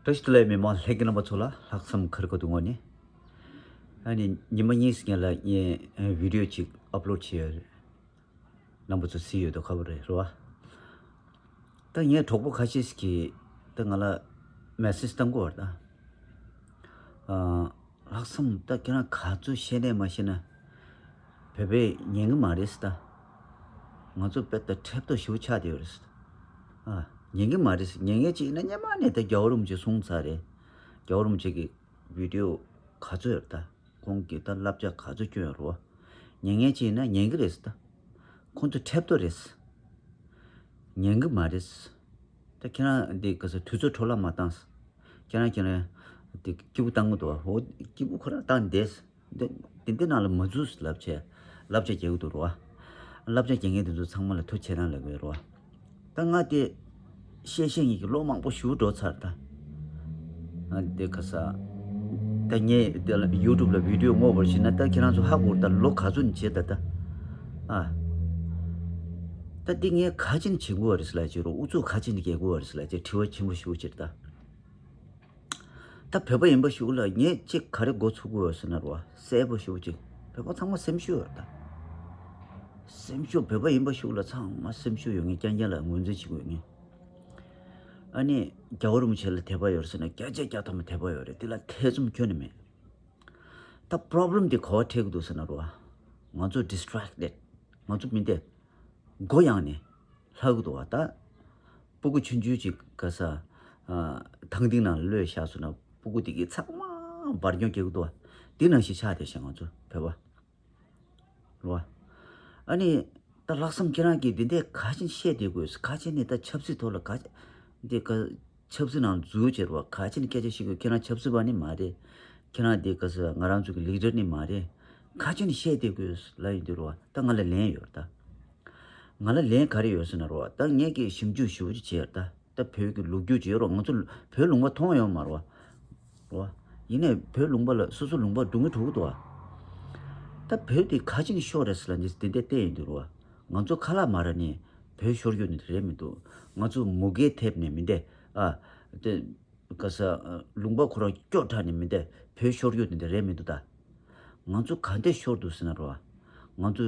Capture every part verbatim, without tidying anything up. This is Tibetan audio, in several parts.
བཀྲ་ཤིས་བདེ་ལེགས། མི་མང་ལྷན་རྒྱས་རྣམ་པ་ཚོ་ལ་ལྷག་བསམ་ཁ་རི་ཁ་ཐུག་ངོས་ནས། ཨ་ནི་ཉི་མ་གཉིས་སྔོན་ལ་ངས་ཨ་བི་ཌིའོ་ཅིག་ཨབ་ལོཌ་བྱས་ཡོད་རེད། རྣམ་པ་ཚོ་གཟིགས་ཡོད་དོ། ཁ་བ་རེད་རེད་བ། ད་ངའི་གྲོགས་པོ་ཁ་ཤས་ཀྱིས་ད་ང་ལ་མེ་སེ་ཇི་བཏང་གི་ཡོད་རེད་ད། ཨ་ལྷག་བསམ་ད་ཁྱེད་རང་ག་ཚོད་ཤེས་ནས་མ་ཤེས་ན་བོད་པས་ཉན་གི་མ་རེད་ཟེར་ད། ང་ཚོ་དཔེ་ད་ཁྲེབ་ཏོ་ཞེ་པོ་ཆགས་བསྡད་ཡོད་རེད་ཟེར། ཨ་ཉན་གི་མ་རེད་ཟེར། ཉན་མཁན་ཅིག་ཡིན་ན་སྔོན་མ་ནས་ད་རྒྱལ་བ་རིན་པོ་ཆེ་གསུངས་ཚར་རེད། རྒྱལ་བ་རིན་པོ་ཆེ་གི་བི་ཌིའོ་ག་ཚོད་ཡོད་རེད་ད། ཁོང་གིས་ད་བསླབ་བྱ་ག་ཚོད་བསྐྱོན་ཡོད་རེད་བ། ཉན་མཁན་ཅིག་ཡིན་ན་ཉན་གི་རེད་ཟེར་ད། ཁོང་ཚོ་ཁྲེབ་ཏོ་རེད་ཟེར། ཉན་གི་མ་རེད་ཟེར། ད་ཁྱེད་རང་འདི་ག་ས་དུས་ཚོད་འཕྲོ་བརླག་མ་བཏང་ཟེར། ཁྱེད་རང་ཁྱེད་རང་འདི་སྐྱིད་པོ་བཏང་གི་འདུག་བ། འོ་སྐྱིད་པོ་ཁོ་རང་བཏང་བསྡད་ཟེར། འདི་འདི་འདི་ནང་ལ་མ་འཛུལ་ཟེར་ལབ་བྱས་བསླབ་བྱ་རྒྱག་གི་འདུག་རེད་བ། བསླབ་བྱ་རྒྱག་མཁན་དེ་ཚོ་ཚང་མ་ལ་ཐུགས་ཆེ་གནང་ལབ་ཀྱི་ཡོད་རེད་བ། ད་ང་དེ་བཤད་བཤད་ངེད་ཀྱི་ལོ་མང་པོ་ཞིག་འགྲོ་ཚར་ད། ཨ་དེ་ག་ས། ད་ངས་དེ་ལ་ཡུ་ཊུབ་ལ་བི་ཌིའོ་སྔོག་པར་བྱེད་ན་ད་ཁྱེད་རང་ཚོ་ཧ་གོ་ད་ལོ་ག་ཚོད་ནས་བྱེད་ད་ད། ཨ། ད་འདི་ངས་ག་ཅིན་བྱེད་དགོས་བ་རེད་ཟེར་ལ་བྱེད་རོགས། ཨུ་ཚུགས་ག་ཅིན་རྒྱག་དགོས་བ་རེད་ཟེར་ལ་བྱེད་དྲི་བ་ཆེན་པོ་ཞིག་བྱེད་ད། ད་བོད་པ་ཡིན་པ་ཞིག་ལ་ངས་ཅིག་ག་རེ་འགོ་ཚུགས་དགོས་བ་ཟེར་ན་རོ། གསལ་པོ་ཞིག་ཅིག་བོད་པ་ཚང་མ་སེམས་ཤུགས་ཡོད་ད། སེམས་ཤུགས་བོད་པ་ཡིན་པ་ཞིག་ལ་ཚང་མ་སེམས་ཤུགས་ཡོད་ངེས། རྐྱང་རྐྱང་ལ་ངོས་འཛིན་བྱེད་དགོས་ངེས། ཨ་ནི་རྒྱལ་བ་རིན་པོ་ཆེ་ལ་དད་པ་ཡོད་ཟེར་ན་བརྒྱ་ཆ་བརྒྱ་ཐམ་པ་དད་པ་ཡོད་རེད། དེ་ལ་ཐེ་ཚོམ་ཁྱོན་ནས་མེད། ད་པོ་རོབ་ལེམ་དེ་ག་པར་འཕྲད་ཀྱི་འདུག་ཟེར་ན་རོ། ང་ཚོ་ཌིས་ཊྲེག་ཊེཌ། ང་ཚོ་མི་འདི་མགོ་ཡངས་ནས་ལྷག་གི་འདུག་བ། ད་སྤུ་གུ་ཆུང་ཆུང་ཅིག་ག་ས་ཨ་ཐང་སྟེང་ནང་ལ་གློད་བཞག་སོང་ན་སྤུ་གུ་དེ་གིས་ཚང་མ་འབར་འགྱོག་རྒྱག་གི་འདུག་བ། དེ་ནང་བཞིན་ཆགས་བསྡད་ཤག་ང་ཚོ་བོད་པ། རེད་བ། ཨ་ནི་ད་ལྷག་བསམ་ཁྱེད་རང་གིས་འདི་འདྲའི་ག་ཅིན་བཤད་བསྡད་དགོས། ག་ཅིན་ནི་ད་ཆབ་སྲིད་ཐོག་ལ་ག་འདི་ག་ཆབ་སྲིད་ནང་འཛུལ་བྱས་རེད་བ། ག་ཅིན་སྐད་ཆ་བཤད་དགོས། ཁྱེད་རང་ཆབ་སྲིད་པ་ནི་མ་རེད། ཁྱེད་རང་འདི་ག་ས་ང་རང་ཚོ་གི་ལི་ཌར་ནི་མ་རེད། ག་ཅིན་བཤད་བསྡད་དགོས་ལབ་ཡོང་དུས་རེད་བ། ད་ང་ལ་ལན་ཡོད་རེད་ད། ང་ལ་ལན་ག་རེ་ཡོད་ཟེར་ན་རེད་བ། ད་ངས་ཀྱི་ཞིབ་འཇུག་ཞིབ་པོ་ཅིག་བྱས་རེད་ད། ད་བོད་ཀྱི་ལོ་རྒྱུས་ཅིག་ཡོད་རེད། ང་ཚོ་བོད་ལུང་པ་མཐོང་ཡོད་མ་རེད་བ། རེད་བ། ཡིན་ནའི་བོད་ལུང་པ་ལ་སོ་སོ་ལུང་པ་སྡུག་བསྔལ་འགྲོ་གི་འདུག་བ། ད་བོད་དེ་ག་ཅིན་ཤོར་རེད་ཟེར་ལ་ནི་དེ་འདྲ་བལྟས་ཡོང་དུས་རེད་བ། ང་ཚོ་ཁ་ལག་མ་རག་ནས་བོད་ཤོར་རྒྱུ་ནི་རེད་མི་འདུག་ང་ཚོ་མུ་གེ་ཐེབས་ནས་མི་འདྲ། ཨ། དེ་ག་ས་ལུང་པ་ཁོ་རང་སྐྱོ་དྲགས་ནས་མི་འདྲ་བོད་ཤོར་རྒྱུ་དེ་འདྲ་རེད་མི་འདུག་ད། ང་ཚོ་ག་འདྲ་ཤོར་འདུག་ཟེར་ན་རེད་བ། ང་ཚོ་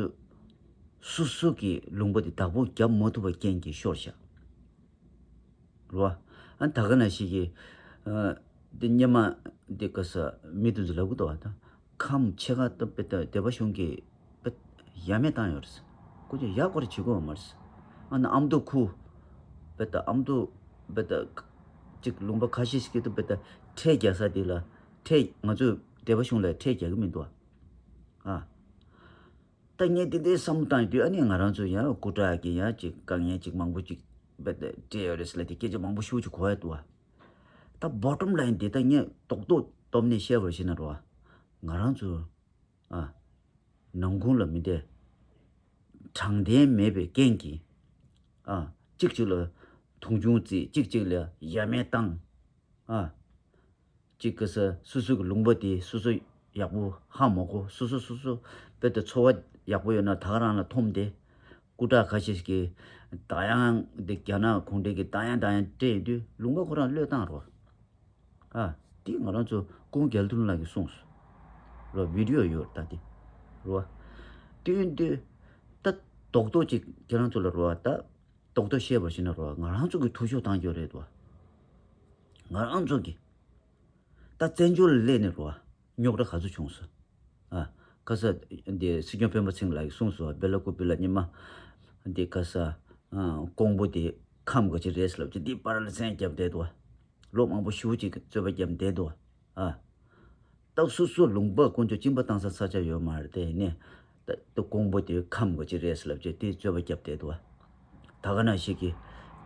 སོ་སོ་གི་ལུང་པ་དེ་བདག་པོ་རྒྱབ་མ་ཐུབ་པ་རྐྱེན་གྱིས་ཤོར་ཤག་རེད་བ། ཨ་ད་ག་ནང་བཞིན་གྱི་ཨ་འདི་སྔོན་མ་འདི་ག་ས་མི་དེ་ཚོ་ལབ་གི་འདུག་བ། ད་ཁམས་ཕྱེད་ཀ་ད་དཔེ་ད་སྡེ་པ་གཞུང་གིས་དཔེ་ཡ་མེད་བཏང་ཡོད་རེད། ཁོ་ཚོས་ཡ་སྐོར་བྱེད་དགོས་མ་རེད། ཨ་ན་ཨ་མདོ་ཁུལ་དཔེ་ད་ཨ་མདོ་དཔེ་ད་ཅིག་ལུང་པ་ཁ་ཤས་ཤིག་གིས་ད་དཔེ་ད་ཁྲལ་རྒྱག་ས་དེ་ལ་ཁྲལ་ང་ཚོས་སྡེ་པ་གཞུང་ལ་ཁྲལ་རྒྱག་གི་མི་འདུག་བ། ཨ། ད་ངས་དེ་འདྲའི་བསམ་བློ་བཏང་ཡོང་དུས་ཨ་ནི་ང་རང་ཚོ་ཡང་སྐུ་དྲག་གི་ཡང་ཅིག་དཀའ་ངལ་ཅིག་མང་པོ་ཅིག་རྦད་དེ་འཕྲད་ཡོད་རེད་ཟེར་ལབ་དེ་སྐད་ཆ་མང་པོ་ཞེ་པོ་ཅིག་གོ་ཡ་འདུག་བ། ད་བོ་ཊམ་ལའིན་འདི་ད་ངས་རྡོག་རྡོག་སྟོབས་ནས་བཤད་པར་བྱས་ན་རོ། ང་རང་ཚོ་ཨ་ནང་ཁུལ་ལ་མི་བདེ་དྲང་བདེན་མེད་པའི་རྐྱེན་གྱིས་ཨ་གཅིག་གཅིག་ལ་མཐོང་ཆུང་བརྩི། གཅིག་གཅིག་ལ་ཡ་མེད་བཏང་ཨ། གཅིག་གི་ས་སོ་སོ་གི་ལུང་པ་དེ་སོ་སོ་ཡག་པོ་ཧ་མ་གོ། སོ་སོ་སོ་སོ་དཔེ་དེ་འཚོ་བ་ཡག་པོ་ཡོད་ན་ད་ག་རང་ལ་འཐོམ་སྟེ། སྐུ་དྲག་ཁ་ཤས་ཀྱིས་ད་ཡང་འདི་རྒྱ་ནག་གུང་ཁྲན་གྱིས་ད་ཡང་ད་ཡང་སྤྲད་ཡོང་དུས་ལུང་པ་ཁོ་རང་བློས་བཏང་རོགས། ཨ་དེ་ང་རང་ཚོ་ཀུན་རྒྱལ་དོན་ལགས་ཀྱིས་གསུངས་སོང་། རོ་བི་ཌི་ཡོ་ཡོད་ད་དེ། རོ་བ། དེ་ཡིན་དུས་ད་རྡོག་རྡོག་ཅིག་ཁྱེད་རང་ཚོ་ལ་རོ་བ་ད། རྡོག་རྡོག་བཤད་པ་ཞིག་ན་རོ་ང་རང་ཚོ་གི་ཐུགས་ཤོར་བཏང་རྒྱུ་རེད་དོ། ང་རང་ཚོ་གི་ད་བཙན་བྱོལ་ལ་སླེབས་ནས་རོ་རྙོག་དྲ་ག་ཚོད་བྱུང་སོང་། ཨ་ཁ་ས་འདི་སྲིད་སྐྱོང་སྤེན་པ་ཚེ་རིང་ལགས་ཀྱིས་གསུངས་སོང་། སྦེ་ལ་ཀུ་པི་ལ་ཉི་མ་འདི་ཁ་ས་ཀོང་པོ་དེ་ཁམས་ག་ཅི་རེད་ལབ་ཀྱི་འདི་པར་ལ་མཚན་བརྒྱབ་བསྡད་དོ། ལོ་མང་པོ་ཞེ་པོ་ཅིག་རྩོད་པ་བརྒྱབ་བསྡད་དོ། ཨ། ད་སོ་སོ་ལུང་པ་དཀོན་མཆོག་སྦྱིན་པ་བཏང་ས་ས་ཆ་ཡོད་མ་རེད་དེ་ནས། ད་ད་ཀོང་པོ་དེ་ཁམས་ག་ཅི་རེད་ཟེར་ལབ་བྱས་དེ་རྩོད་པ་བརྒྱབ་བསྡད་འདུག་བ། ད་ག་ནང་བཞིན་གྱི་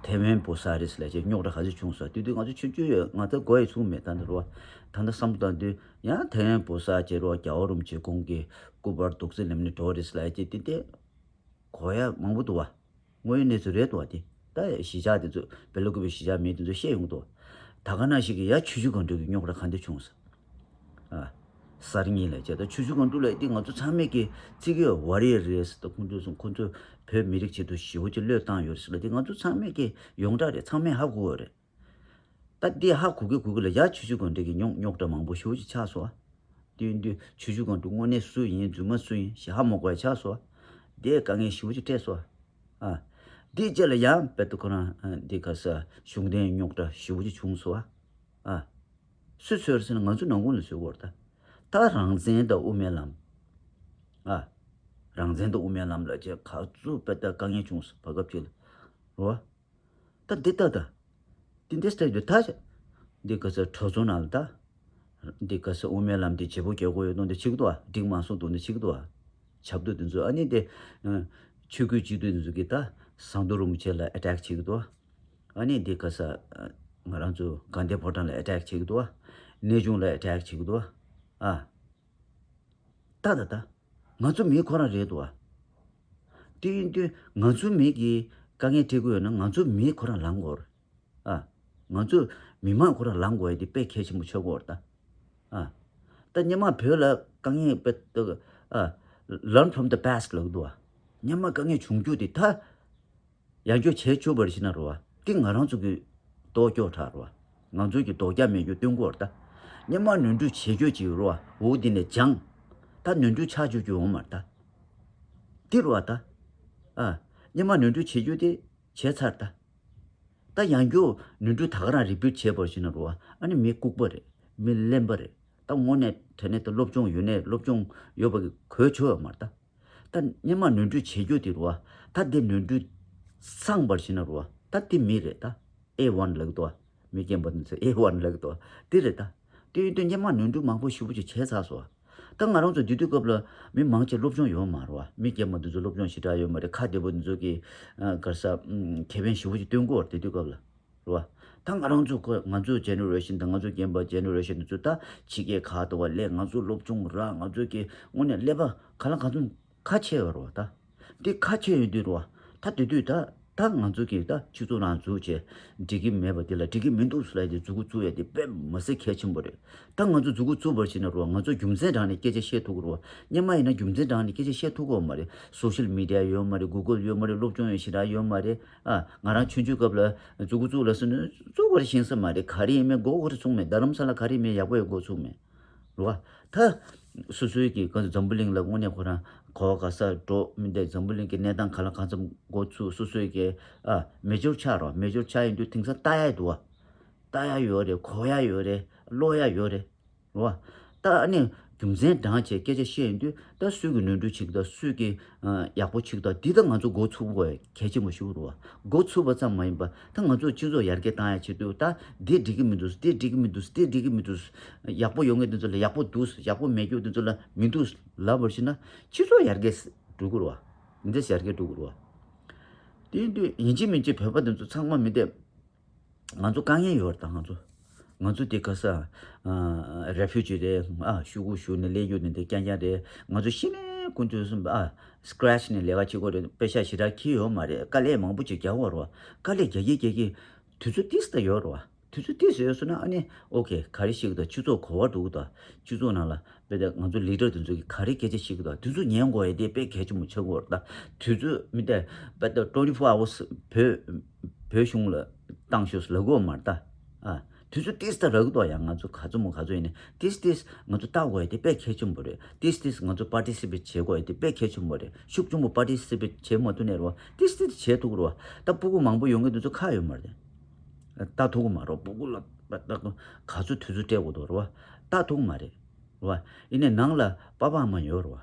ཐེ་ཝན་བོད་ས་རེད་ཟེར་ལབ་བྱས་རྙོག་དྲ་ག་ཚོད་བྱུང་སོང་། དུས་དུས་ང་ཚོ་ཆུང་ཆུང་ཡོད། ང་ཚོ་མགོ་ཡི་ཚུགས་མེད་ད་འདི་རུ་བ། ད་ལྟ་བསམ་བཏང་དུས་ཡང་ཐེ་ཝན་བོད་ས་བྱས་རུ་བ་རྒྱལ་བ་རིན་པོ་ཆེ་ཁོང་གི་སྐུ་པར་རྡོག་རྫིས་ལེམ་ནས་འགྲོ་རེད་ཟེར་ལབ་བྱས་དེ་དེ། གོ་ཡ་མང་པོ་འདུག་བ། དངོས་ཡོད་གནས་ཚུལ་རེད་འདུག་བ་དེ། ད་གཞིས་ཆགས་དེ་ཚོ་སྦེ་ལ་ཀུ་པི་གཞིས་ཆགས་མི་དེ་ཚོ་བཤད་ཡོང་གི་འདུག་ད་ག་ནང་བཞིན་གྱི་ཡ་ཆུ་བཞི་སྒང་དྲུག་གི་རྙོག་དྲ་ག་འདྲ་བྱུང་ཟེར། ཨ། གསར་རྙིང་ལ་བྱས་ད་ཆུ་བཞི་སྒང་དྲུག་ལ་དེ་ང་ཚོ་ཚང་མས་ཀྱི་ཚིག་གི་ཝ་རི་ཡར་རེད་ཟེར། ད་ཁོང་ཚོ་སོང་ཁོང་ཚོ་བོད་མི་རིགས་ཆེད་དུ་ཞེ་པོ་ཅིག་བློས་བཏང་ཡོད་རེད་ཟེར་ལ་དེ་ང་ཚོ་ཚང་མས་ཀྱི་ཡོངས་གྲགས་རེད། ཚང་མས་ཧ་གོ་བ་རེད། ད་འདི་ཧ་གོ་གི་གོ་གི་ལ་ཡ་ཆུ་ཆུ་གང་འདྲ་གི་རྙོག་རྙོག་དྲ་མང་པོ་ཞེ་པོ་ཅིག་ཆགས་སོང་། དེ་ཡིན་དུས་ཆུ་ཆུ་གང་འདྲ་དངོས་གནས་སུ་ཡིན་རྫུན་མ་སུ་ཡིན་ཞེ་ཧ་མ་གོ་ཡ་ཆགས་སོང་། དེ་དཀའ་ངལ་ཞེ་པོ་ཅིག་འཕྲད་སོང་། ཨ། འདི་རྗེས་ལ་ཡང་བེད་དུ་ཁོ་རང་འདི་ག་ས་གཞུང་དོན་རྙོག་དྲ་ཞེ་པོ་ཅིག་བྱུང་སོང་། ཨ། སུས་འཚོལ་ཟེར་ན་ང་ཚོ་ནང་ཁུལ་ལ་འཚོལ་དགོས་རེད་ད། ད་རང་བཙན་དང་དབུ་མའི་ལམ། ཨ། རང་བཙན་དང་དབུ་མའི་ལམ་ལ་བྱས་ག་ཚོད་བེད་ད་དཀའ་ངལ་བྱུང་སོང་བར་སྐབས་ཅིག་ལ། རེད་བ། ད་འདི་ལྟ་ད། འདི་འདྲ་ལྟ་ཡོད་ད། འདི་ག་ས་གྲོས་ཚོགས་ནང་ལ་ད། འདི་ག་ས་དབུ་མའི་ལམ་འདི་བརྗེ་པོ་རྒྱག་དགོས་ཡོད་དོན་འདི་བྱེད་ཀྱི་འདུག་བ། འགྲིག་མ་སོང་དོན་འདི་བྱེད་ཀྱི་འདུག་བ། ཆབ་མདོ་འདི་ཚོ་ཨ་ནི་འདི། ཆོས་བརྒྱུད་སྤྱི་འཐུས་འདི་ཚོ་གིས་ད་ཟམ་གདོང་རིན་པོ་ཆེ་ལ་ཨེ་ཊེག་བྱེད་ཀྱི་འདུག་བ། ཨ་ནི་འདི་ག་ས། ང་རང་ཚོ་དགའ་ལྡན་ཕོ་བྲང་ལ་ཨེ་ཊེག་བྱེད་ཀྱི་འདུག་བ། གནས་ཆུང་ལ་ཨེ་ཊེག་བྱེད་ཀྱི་འདུག་བ། ཨ། ད་ད་ད། ང་ཚོ་མི་ཁོ་རང་རེད་འདུག་ཨ། དེ་ཡིན་དུས་ང་ཚོ་མི་གིས་དཀའ་ངལ་འཕྲད་ཀྱི་ཡོད་ན་ང་ཚོ་མི་ཁོ་རང་ལངས་དགོས་རེད། ཨ། ང་ཚོ་མི་མང་ཁོ་རང་ལངས་དགོས་ཡ་དེ་དཔེ་གལ་ཆེན་པོ་ཆགས་ཀྱི་ཡོད་རེད་ད། ཨ། ད་སྔོན་མ་བོད་ལ་དཀའ་ངལ་དཔེ་ད། ཨ། Learn from the past ལབ་ཀྱི་འདུག་ཨ། སྔོན་མ་དཀའ་ངལ་བྱུང་རྒྱུ་དེ་ད། ཡང་བསྐྱར་བྱས་བཅུག་པར་བྱས་ན་རེད་བ། འདི་ང་རང་ཚོ་གི་ལྡོག་ཕྱོགས་དྲག་རེད་བ། ང་ཚོ་གི་ལྡོག་རྒྱག་མེད་རྒྱུ་སྟོན་གྱི་ཡོད་རེད་ད། སྔོན་མ་ནོར་འཁྲུལ་བྱས་རྒྱུ་ཅིག་ཡོད་རེད་བ། འོ་འདི་ནས་སྦྱངས། ད་ནོར་འཁྲུལ་ཆགས་བཅུག་རྒྱུ་ཡོད་མ་རེད་ད། འདི་རེད་བ་ད། ཨ། སྔོན་མ་ནོར་འཁྲུལ་བྱས་རྒྱུ་དེ་བྱས་ཚར་ད། ད་ཡང་བསྐྱར་ནོར་འཁྲུལ་ད་ག་རང་རི་པིཊ་བྱས་པར་བྱས་ན་རེད་བ། ཨ་ནི་མི་ལྐུགས་པ་རེད། མི་གླེན་པ་རེད། ད་དངོས་གནས་དྲང་གནས་ད་སློབ་སྦྱོང་ཡོད་ནས་སློབ་སྦྱོང་ཡོད་པ་གི་གོ་ཆོད་ཡོད་མ་རེད་ད། ད་སྔོན་མ་ནོར་འཁྲུལ་བྱེད་རྒྱུ་དེ་རེད་བ། ད་དེ་ནོར་འཁྲུལ་སངས་པར་བྱས་ན་རེད་བ། ད་དེ་མི་རེད་ད། ཨེ་ཝན་ལབ་ཀྱི་འདུག་བ། མི་རྒན་པ་འདི་ཚོ་ཨེ་ཝན་ལབ་ཀྱི་འདུག་བ། དེ་རེད་ད། དེ་ཡིན་དུས་སྔོན་མ་ནོར་འཁྲུལ་མང་པོ་ཞེ་པོ་ཅིག་བྱས་ཚར་སོང་བ། ད་ང་རང་ཚོ་དེ་དུས་སྐབས་ལ་མི་མང་ཆེ་སློབ་སྦྱོང་ཡོད་མ་རེད་བ། མི་རྒན་པ་འདི་ཚོ་སློབ་སྦྱོང་ཞེ་དྲག་ཡོད་མ་རེད། ཁ་བདེ་པོ་འདི་ཚོ་གིས་ག་རེ་ཟ། ཁེ་ཕན་ཞེ་པོ་ཅིག་སྟོན་གྱི་ཡོད་རེད་དེ་དུས་སྐབས་ལ། རེད་བ། ད་ང་རང་ཚོ་ཁོ་ང་ཚོ་ཇེ་ནེ་རེ་ཤན་དང་ང་ཚོ་རྒན་པ་ཇེ་ནེ་རེ་ཤན་དེ་ཚོ་ད་ཕྱི་རྒྱལ་ཁག་ཏུ་བ་སླེབས། ང་ཚོ་སློབ་སྦྱོང་རག་ང་ཚོ་གི་དངོས་གནས་ཀླད་པ་ག་ལ་གང་འཚམ་ཁ་ཕྱེ་ཡོད་རེད་བ། ད་འདི་ཁ་ཕྱེ་ཡོད་དུས་རེད་བ། ད་དེ་དུས་ད་ད་ང་ཚོ་གི་ད་སྤྱི་ཚོགས་ནང་འཛུལ་བྱས་འགྲིག་གི་མེད་པ་དེ་ལ་འགྲིག་གི་མི་འདུག་ཟེར་ལབ་དེ་མཛུབ་གུ་བཙུགས་ཡ་དེ་དཔེ་མི་སྲིད་གལ་ཆེན་པོ་རེད། ད་ང་ཚོ་མཛུབ་གུ་བཙུགས་པར་བྱས་ན་རེད་བ། ང་ཚོ་རྒྱུ་མཚན་དྲངས་ནས་སྐད་ཆ་བཤད་ཐུབ་ཀྱི་རེད་བ། སྔོན་མ་ཡིན་ན་རྒྱུ་མཚན་དྲངས་ནས་སྐད་ཆ་བཤད་ཐུབ་ཀྱི་ཡོད་མ་རེད། སོ་ཤལ་མི་ཌི་ཡ་ཡོད་མ་རེད། གུ་གལ་ཡོད་མ་རེད། སློབ་སྦྱོང་ཡང་ཞེ་དྲག་ཡོད་མ་རེད། ཨ། ང་རང་ཆུང་ཆུང་སྐབས་ལ་མཛུབ་གུ་བཙུགས་ལབ་སོང་ན་བཙུགས་པར་ཤེས་ས་མ་རེད། ག་རེ་ཡིན་མིན་མགོ་འཁོར་ཚུགས་མེད། རྡ་རམ་ས་ལ་ག་རེ་ཡིན་མིན་ཡག་པོ་ཡང་མགོ་ཚུགས་མེད། རེད་བ། ད་སོ་སོའི་གི་ག་ཚོད་འཛམ་བུ་གླིང་ལ་དངོས་གནས་ཁོ་རང་གོ་བ་ག་ས་འགྲོ་མི་འདུག་འཛམ་བུ་གླིང་གི་གནས་སྟངས་ག་ལ་གང་འཚམ་མགོ་ཚུགས། སོ་སོའི་གི་ཨ་མེ་ཅོར་ཆགས་རོགས། མེ་ཅོར་ཆགས་ཡིན་དུས་དེང་སང་ལྟ་ཡ་འདུག་བ། ལྟ་ཡ་ཡོད་རེད། གོ་ཡ་ཡོད་རེད། ཀློག་ཡ་ཡོད་རེད། རེད་བ། ད་ཨ་ནི་རྒྱུ་མཚན་དྲངས་བྱས་སྐད་ཆ་བཤད་ཡོང་དུས་ད་སུས་ཀྱི་ནོར་འཁྲུལ་བྱེད་ཀྱི་འདུག་སུས་ཀྱི་ཨ་ཡག་པོ་བྱེད་ཀྱི་འདུག་འདི་ད་ང་ཚོ་མགོ་ཚུགས་དགོས་གལ་ཆེན་པོ་ཞིག་རེད་བ། མགོ་ཚུགས་པ་ཙམ་མ་ཡིན་པ་ད་ང་ཚོ་སྤྱི་ཚོགས་ཡར་རྒྱས་བཏང་ཡ་ཆེད་དུ་ད་འདི་འགྲིག་གི་མི་འདུག་འདི་འགྲིག་གི་མི་འདུག་འདི་འགྲིག་གི་མི་འདུག་ཡག་པོ་ཡོང་མཁན་དེ་ཚོ་ལ་ཡག་པོ་འདུག་ཡག་པོ་མེད་རྒྱུ་དེ་ཚོ་ལ་མི་འདུག་ལབ་པར་བྱས་ན་སྤྱི་ཚོགས་ཡར་རྒྱས་འགྲོ་གི་རེད་བ། འདི་འདྲ་ཡར་རྒྱས་འགྲོ་གི་རེད་བ། དེ་ཡིན་དུས་ཡིན་གཅིག་མིན་གཅིག་བོད་པ་དེ་ཚོ་ཚང་མ་མི་བསྡད། ང་ཚོ་དཀའ་ངལ་ཡོད་རེད་ད་ང་ཚོ། ང་ཚོ་དེ་ག་ས། ཨ། རེ་ཕུ་ཇི་རེད། ཨ། ཤོག་གུ་ཞུ་ནས་སླེབས་ཡོད་ནས་དེ་རྐྱང་རྐྱང་རེད། ང་ཚོ་ཤི་ནས་ཀུན་སྤྱོད་གསུམ་པ། ཨ། སི་ཀེ་རེ་ཆི་ནས་ལས་ཀ་བྱེད་དགོས་རེད། པེ་ཤག་ཞེ་དྲག་འཁྱེར་ཡོད་མ་རེད། དཀའ་ལས་མང་པོ་ཅིག་རྒྱག་དགོས་རེད་བ། དཀའ་ལས་རྒྱག་གིན་རྒྱག་གིན་དུས་ཚོད་ཏིས་ད་ཡོད་རེད་བ། དུས་ཚོད་ཏིས་ཡོད་སོང་ན་ཨ་ནི་ཨོ་ཁེ་ག་རེ་ཤེས་ཀྱི་འདུག་སྤྱི་ཚོགས་ག་པར་འགྲོ་གི་འདུག་སྤྱི་ཚོགས་ནང་ལ་དཔེ་དེ་ང་ཚོ་ལི་ཌར་དེ་ཚོ་གིས་ག་རེ་སྐད་ཆ་བཤད་ཀྱི་འདུག་དེ་ཚོ་ཉན་དགོས་ཡ་དེ་དཔེ་གལ་ཆེན་པོ་ཆགས་ཀྱི་ཡོད་རེད་ད། དུས་ཚོད་མི་བདེ་བ་ད་twenty four hours བོད་བོད་གཞུང་ལ་བཏང་ཤོག་ལབ་ཀྱི་ཡོད་མ་རེད་ད། ཨ། དུས་ཚོད་ཏིས་ད་རག་གི་འདུག་ཡང་ང་ཚོ་ག་ཚོད་མོ་ག་ཚོད་ཡིན་ནའི་ཏིས་ཏིས་ང་ཚོ་བལྟ་དགོས་ཡ་དེ་དཔེ་གལ་ཆེན་པོ་རེད། ཏིས་ཏིས་ང་ཚོ་པར་ཊི་སི་པེཊ་བྱེད་དགོས་ཡ་དེ་དཔེ་གལ་ཆེན་པོ་རེད། ཤུགས་ཆེན་པོ་པར་ཊི་སི་པེཊ་བྱེད་མ་ཐུབ་ནའི་རེད་བ། ཏིས་ཏིས་བྱེད་ཐུབ་ཀྱི་རེད་བ། ད་སྤུ་གུ་མང་པོ་ཡོང་གི་དེ་ཚོ་ཁག་ཡོད་མ་རེད། ལྟ་ཐུབ་ཀྱི་མ་རེད། སྤུ་གུ་ལ་ད་ག་ཚོད་དུས་ཚོད་སྤྲད་དགོས་འདུག་རེད་བ། ལྟ་ཐུབ་ཀྱི་མ་རེད། རེད་བ། ཡིན་ནའི་ནང་ལ་པ་ཕ་ཨ་མ་ཡོད་རེད་བ།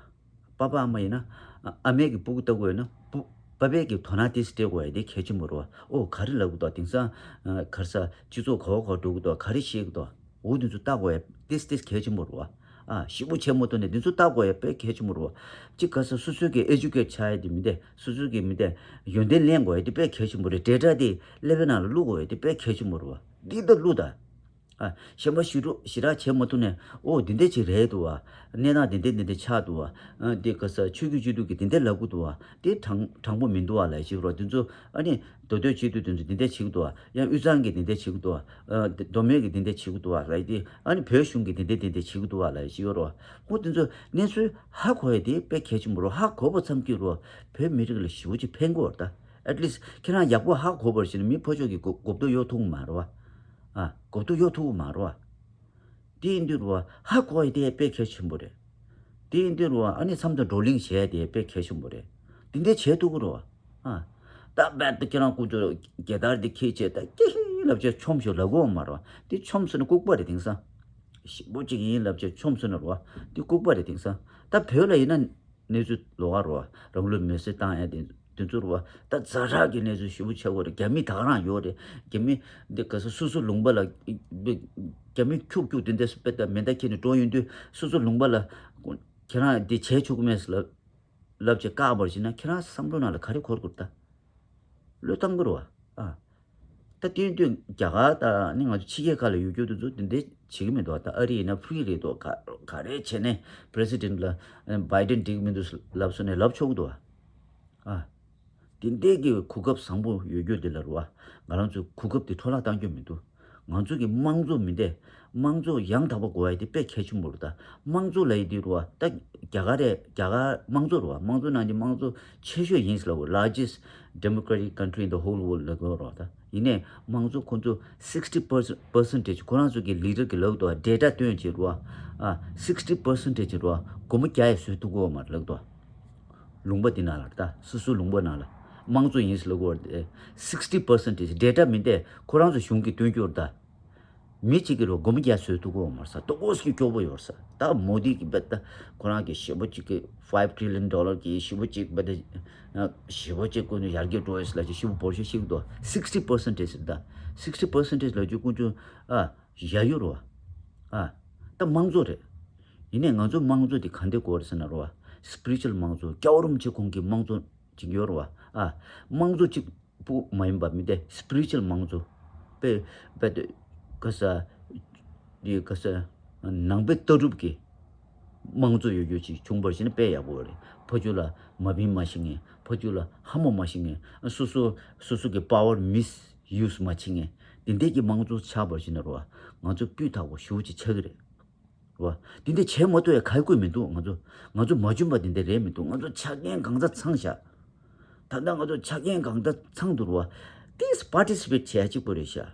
པ་ཕ་ཨ་མ་ཡིན་ན་ཨ་མས་ཀྱི་སྤུ་གུ་ལྟ་དགོས་ཡོད་ན་སྤུ་པ་ཕས་ཀྱི་དོ་སྣང་ཏིས་སྤྲད་དགོས་ཡ་དེ་གལ་ཆེན་པོ་རེད་བ། ཨོ་ག་རེ་ལབ་ཀྱི་འདུག་དེང་སང་ག་རེ་ཟ་སྤྱི་ཚོགས་ག་བ་ག་བ་འགྲོ་གི་འདུག་ག་རེ་བཤད་ཀྱི་འདུག་འོ་དེ་ཚོ་ལྟ་དགོས་ཡ་ཏིས་ཏིས་གལ་ཆེན་པོ་རེད་བ། ཨ་ཞིབ་པོ་བྱེད་མ་ཐུབ་ནའི་འདི་ཚོ་ལྟ་དགོས་ཡ་དཔེ་གལ་ཆེན་པོ་རེད་བ། གཅིག་ག་རེ་ཟ་སོ་སོའི་གི་ཨེ་ཇུ་ཀེཊ་ཆགས་ཡ་དེ་མི་འདས། སོ་སོའི་གི་མི་འདས་ཡོན་ཏན་ལེན་དགོས་ཡ་དེ་དཔེ་གལ་ཆེན་པོ་རེད། ཌེ་ཊ་དེ་ཀླད་པའི་ནང་ལ་བླུག་དགོས་ཡ་དེ་དཔེ་གལ་ཆེན་པོ་རེད་བ། འདི་ད་བླུག་ད། ཨ། གཞན་པ་ཞིབ་འཇུག་ཞེ་དྲག་བྱེད་མ་ཐུབ་ནས་ཨོ་འདི་འདྲ་ཅིག་རེད་འདུག་བ། གནས་སྟངས་འདི་འདྲ་འདི་འདྲ་ཆགས་འདུག་བ། ཨ། འདི་ག་ས་ཆོས་བརྒྱུད་སྤྱི་འཐུས་ཀྱིས་འདི་འདྲ་ལབ་ཀྱི་འདུག་བ། དེ་དྲང་དྲང་པོ་མི་འདུག་བ་ལབ་ཅིག་རོ། འདི་ཚོ་ཨ་ནི་མདོ་སྟོད་སྤྱི་འཐུས་འདི་ཚོ་འདི་འདྲ་བྱེད་ཀྱི་འདུག་བ། ཡང་དབུས་གཙང་གིས་འདི་འདྲ་བྱེད་ཀྱི་འདུག་བ། ཨ། མདོ་སྨད་ཀྱིས་འདི་འདྲ་བྱེད་ཀྱི་འདུག་བ་ལབ་དེ་ཨ་ནི་བོད་གཞུང་གིས་འདི་འདྲ་འདི་འདྲ་བྱེད་ཀྱི་འདུག་བ་ལབ་ཅིག་ཡོད་རོ། ཁོ་འདི་ཚོ་གནས་ཚུལ་ཧ་གོ་ཡ་དེ་དཔེ་གལ་ཆེན་པོ་རོ། ཧ་གོ་བ་ཙམ་གྱིས་རོ་བོད་མི་རིགས་ལ་ཞེ་པོ་ཅིག་ཕན་གྱི་ཡོད་རེད་ད། ཨེཊ་ལིསྚ་ཁྱེད་རང་ཡག་པོ་ཧ་གོ་བར་བྱས་ན་མི་ཕར་ཕྱོགས་ཀྱི་གོ་གོ་བརྡ་གཡོག་ཐུབ་ཀྱི་མ་རེད་བ། ཨ། གོ་བསྡུར་གཡོག་ཐུབ་ཀྱི་མ་རེད་བ། དེ་ཡིན་དུས་རེད་བ་ཧ་གོ་ཡ་དེ་དཔེ་གལ་ཆེན་པོ་རེད། དེ་ཡིན་དུས་རེད་བ་ཨ་ནི་མཚམས་དང་བགྲོ་གླེང་བྱས་ཡ་དེ་དཔེ་གལ་ཆེན་པོ་རེད། དེ་འདྲ་བྱས་ཐུབ་ཀྱི་རེད་བ། ཨ། ད་རྦད་དེ་ཁྱེད་རང་ཀུ་ཅོ་རྒྱལ་དར་དེ་འཁྱེར་བྱས་ད་ཀྱེ་ཧི་ལབ་བྱས་མཆོངས་ཤོག་ལབ་དགོས་མ་རེད་བ། དེ་མཆོངས་སོང་ན་ལྐུགས་པ་རེད་དེང་སང་། ཞེ་པོ་ཅིག་ཡིན་ལབ་བྱས་མཆོངས་སོང་ན་རེད་བ་དེ་ལྐུགས་པ་རེད་དེང་སང་། ད་བོད་ལ་ཡིན་ན། གནས་ཚུལ་ལོགས་ཀ་རེད་བ། རང་ལུས་མེར་སྲེག་བཏང་ཡ་དེ་དེ་ཚོ་རེད་བ། ད་ཛ་དྲག་གི་གནས་ཚུལ་ཞེ་པོ་ཆགས་ཀྱི་རེད། རྒྱ་མི་ད་ག་རང་ཡོད་རེད། རྒྱ་མི་འདི་ག་ས་སོ་སོ་ལུང་པ་ལ་རྒྱ་མི་ཁྱུག་ཁྱུག་དེ་འདྲ་སུ་དཔེ་ལྟ་མེ་མདའ་འཁྱེར་ནས་འགྲོ་ཡོང་དུས་སོ་སོ་ལུང་པ་ལ་ཁྱེད་རང་འདི་བྱས་ཆོག་གི་མེད་ལབ་ལབ་བྱས་བཀག་པར་བྱས་ན་ཁྱེད་རང་བསམ་བློ་ནང་ལ་ག་རེ་འཁོར་དགོས་ད། བློས་བཏང་དགོས་རེད་བ། ཨ། ད་དེ་དུས་རྒྱ་གར་དང་ནི་ང་ཚོ་ཕྱི་རྒྱལ་ཁག་ལ་ཡོད་རྒྱུ་དེ་ཚོ་དེ་འདྲ་བྱེད་ཀྱི་མི་འདུག་ད་ཨ་རི་ཡིན་ན་ཕི་རི་རེད་དོ། ག་ག་རེ་བྱས་ནས་པི་རེ་སི་ཌེན་ལ་བྷའི་ཌེན་འགྲིག་མི་འདུག་ལབ་སོང་ནས་ལབ་ཆོག་གི་འདུག་ཨ། དེ་འདྲའི་གི་གོ་སྐབས་བཟང་པོ་ཡོད་རྒྱུ་དེ་ལ་རེད་བ། ང་རང་ཚོས་གོ་སྐབས་དེ་འཕྲོ་བརླག་གཏང་རྒྱུ་མི་འདུག་ང་ཚོ་གི་དམངས་གཙོ་མི་འདྲ། དམངས་གཙོ་ཡང་དག་པ་དགོས་ཡ་དེ་དཔེ་གལ་ཆེན་པོ་རེད་ད། དམངས་གཙོ་ལབ་ཡ་དེ་རེད་བ། ད་རྒྱ་གར་རེད། རྒྱ་གར་དམངས་གཙོ་རེད་བ། དམངས་གཙོ་ནང་གི་དམངས་གཙོ་ཆེ་ཤོས་ཡིན་ཟེར་ལབ་དགོས། Largest democratic country in the whole world ལབ་དགོས་རེད་བ། ད་ཡིན་ནའི་དམངས་གཙོ་ཁོ་ཚོ་sixty percent percentage ཁོ་རང་ཚོ་གི་ལི་ཌར་གི་ལབ་འདུག་བ། ཌེ་ཊ་སྟོན་བྱེད་རེད་བ། ཨ། sixty percentage རེད་བ། སྒོར་མོ་བརྒྱ་ཡང་བཟོ་ཐུབ་ཀྱི་ཡོད་མ་རེད་ལབ་འདུག་བ། ལུང་པ་འདི་ནང་ལ་ད་སོ་སོའི་ལུང་པ་ནང་ལ་དམངས་གཙོ་ཡིན་ཟེར་ལབ་དགོས་རེད། sixty percent ཌེ་ཊ་མིན་ཏེ་ཁོ་རང་ཚོ་གཞུང་གིས་སྟོན་རྒྱུ་རེད་ད། མི་གཅིག་གིས་རོ་སྒོར་མོ་བརྒྱ་བཟོ་ཐུབ་ཀྱི་ཡོད་མ་རེད་ས། ཏོག་ཙམ་སྐྱོ་པོ་ཡོད་རེད་ས། ད་མོ་དི་གིས་རྦད་དེ་ཁོ་རང་གི་ཞེ་པོ་གཅིག་གི་five trillion dollar གི་ཞེ་པོ་གཅིག་རྦད་དེ་ཞེ་པོ་གཅིག་ཀུན་ནས་ཡར་རྒྱས་འགྲོ་ཡོད་ས་ལ་ཅིག་ཞེ་པོ་འབོར་ཤོག་ཤིག་འདུག sixty percent ཟེར་ད། sixty percent ལ་ཅིག་ཀུན་སྤྱོད་ཨ། ཡ་ཡོ་རོ། ཨ། ད་དམངས་གཙོ་རེད། ཡིན་ནའི་ང་ཚོ་དམངས་གཙོ་དེ་ག་འདྲ་དགོས་རེད་ཟེར་ན་རོ། སི་པི་རི་ཅུ་ཨལ་དམངས་གཙོ། སྐྱབས་རོམ་ཆེ་ཁོང་གི་དམངས་གཙོ་ཅིག་ཡོད་རོ། ཨ། དམངས་གཙོ་གཅིག་པུ་མ་ཡིན་པ་མི་དེ་སི་པི་རི་ཅུ་ཨལ་དམངས་གཙོ། དཔེ་དཔེ་དེ་ག་ས་དེ་ག་ས་ནང་པའི་ལྟ་གྲུབ་ཀྱི་དམངས་གཙོ་ཡོད་རྒྱུ་ཅིག་བྱུང་བར་བྱས་ན་དཔེ་ཡག་པོ་རེད། ཕ་ཆོས་ལ་མ་བིན་མ་ཤི་ངེས། ཕ་ཆོས་ལ་ཧ་མོ་མ་ཤི་ངེས། སོ་སོ་སོ་སོ་གི་པ་ཝར་མིས་ཡུ་སི་མ་བྱེད་ངེས། དེ་འདྲའི་གི་དམངས་གཙོ་ཆགས་པར་བྱས་ན་རོ། ང་ཚོ་སྤུས་དག་པོ་ཞེ་པོ་ཅིག་ཆགས་ཀྱི་རེད། རོ། དེ་འདྲ་བྱེད་མ་ཐུབ་ཡ་ག་དགོས་མི་འདུག་ང་ཚོ་ང་ཚོ་མ་འཇོན་པ་དེ་འདྲ་རེད་མི་འདུག་ང་ཚོ་ཆ་རྐྱེན་གང་ཚ་ཚང་ཤག་ད་ལྟ་ང་ཚོ་ཆ་རྐྱེན་གང་ཚ་ཚང་འདུག་རོ། ཏིས་པར་ཊི་སི་པེ་ཊི་བྱེད་ཡ་གཅིག་པོ་རེད་ཤག་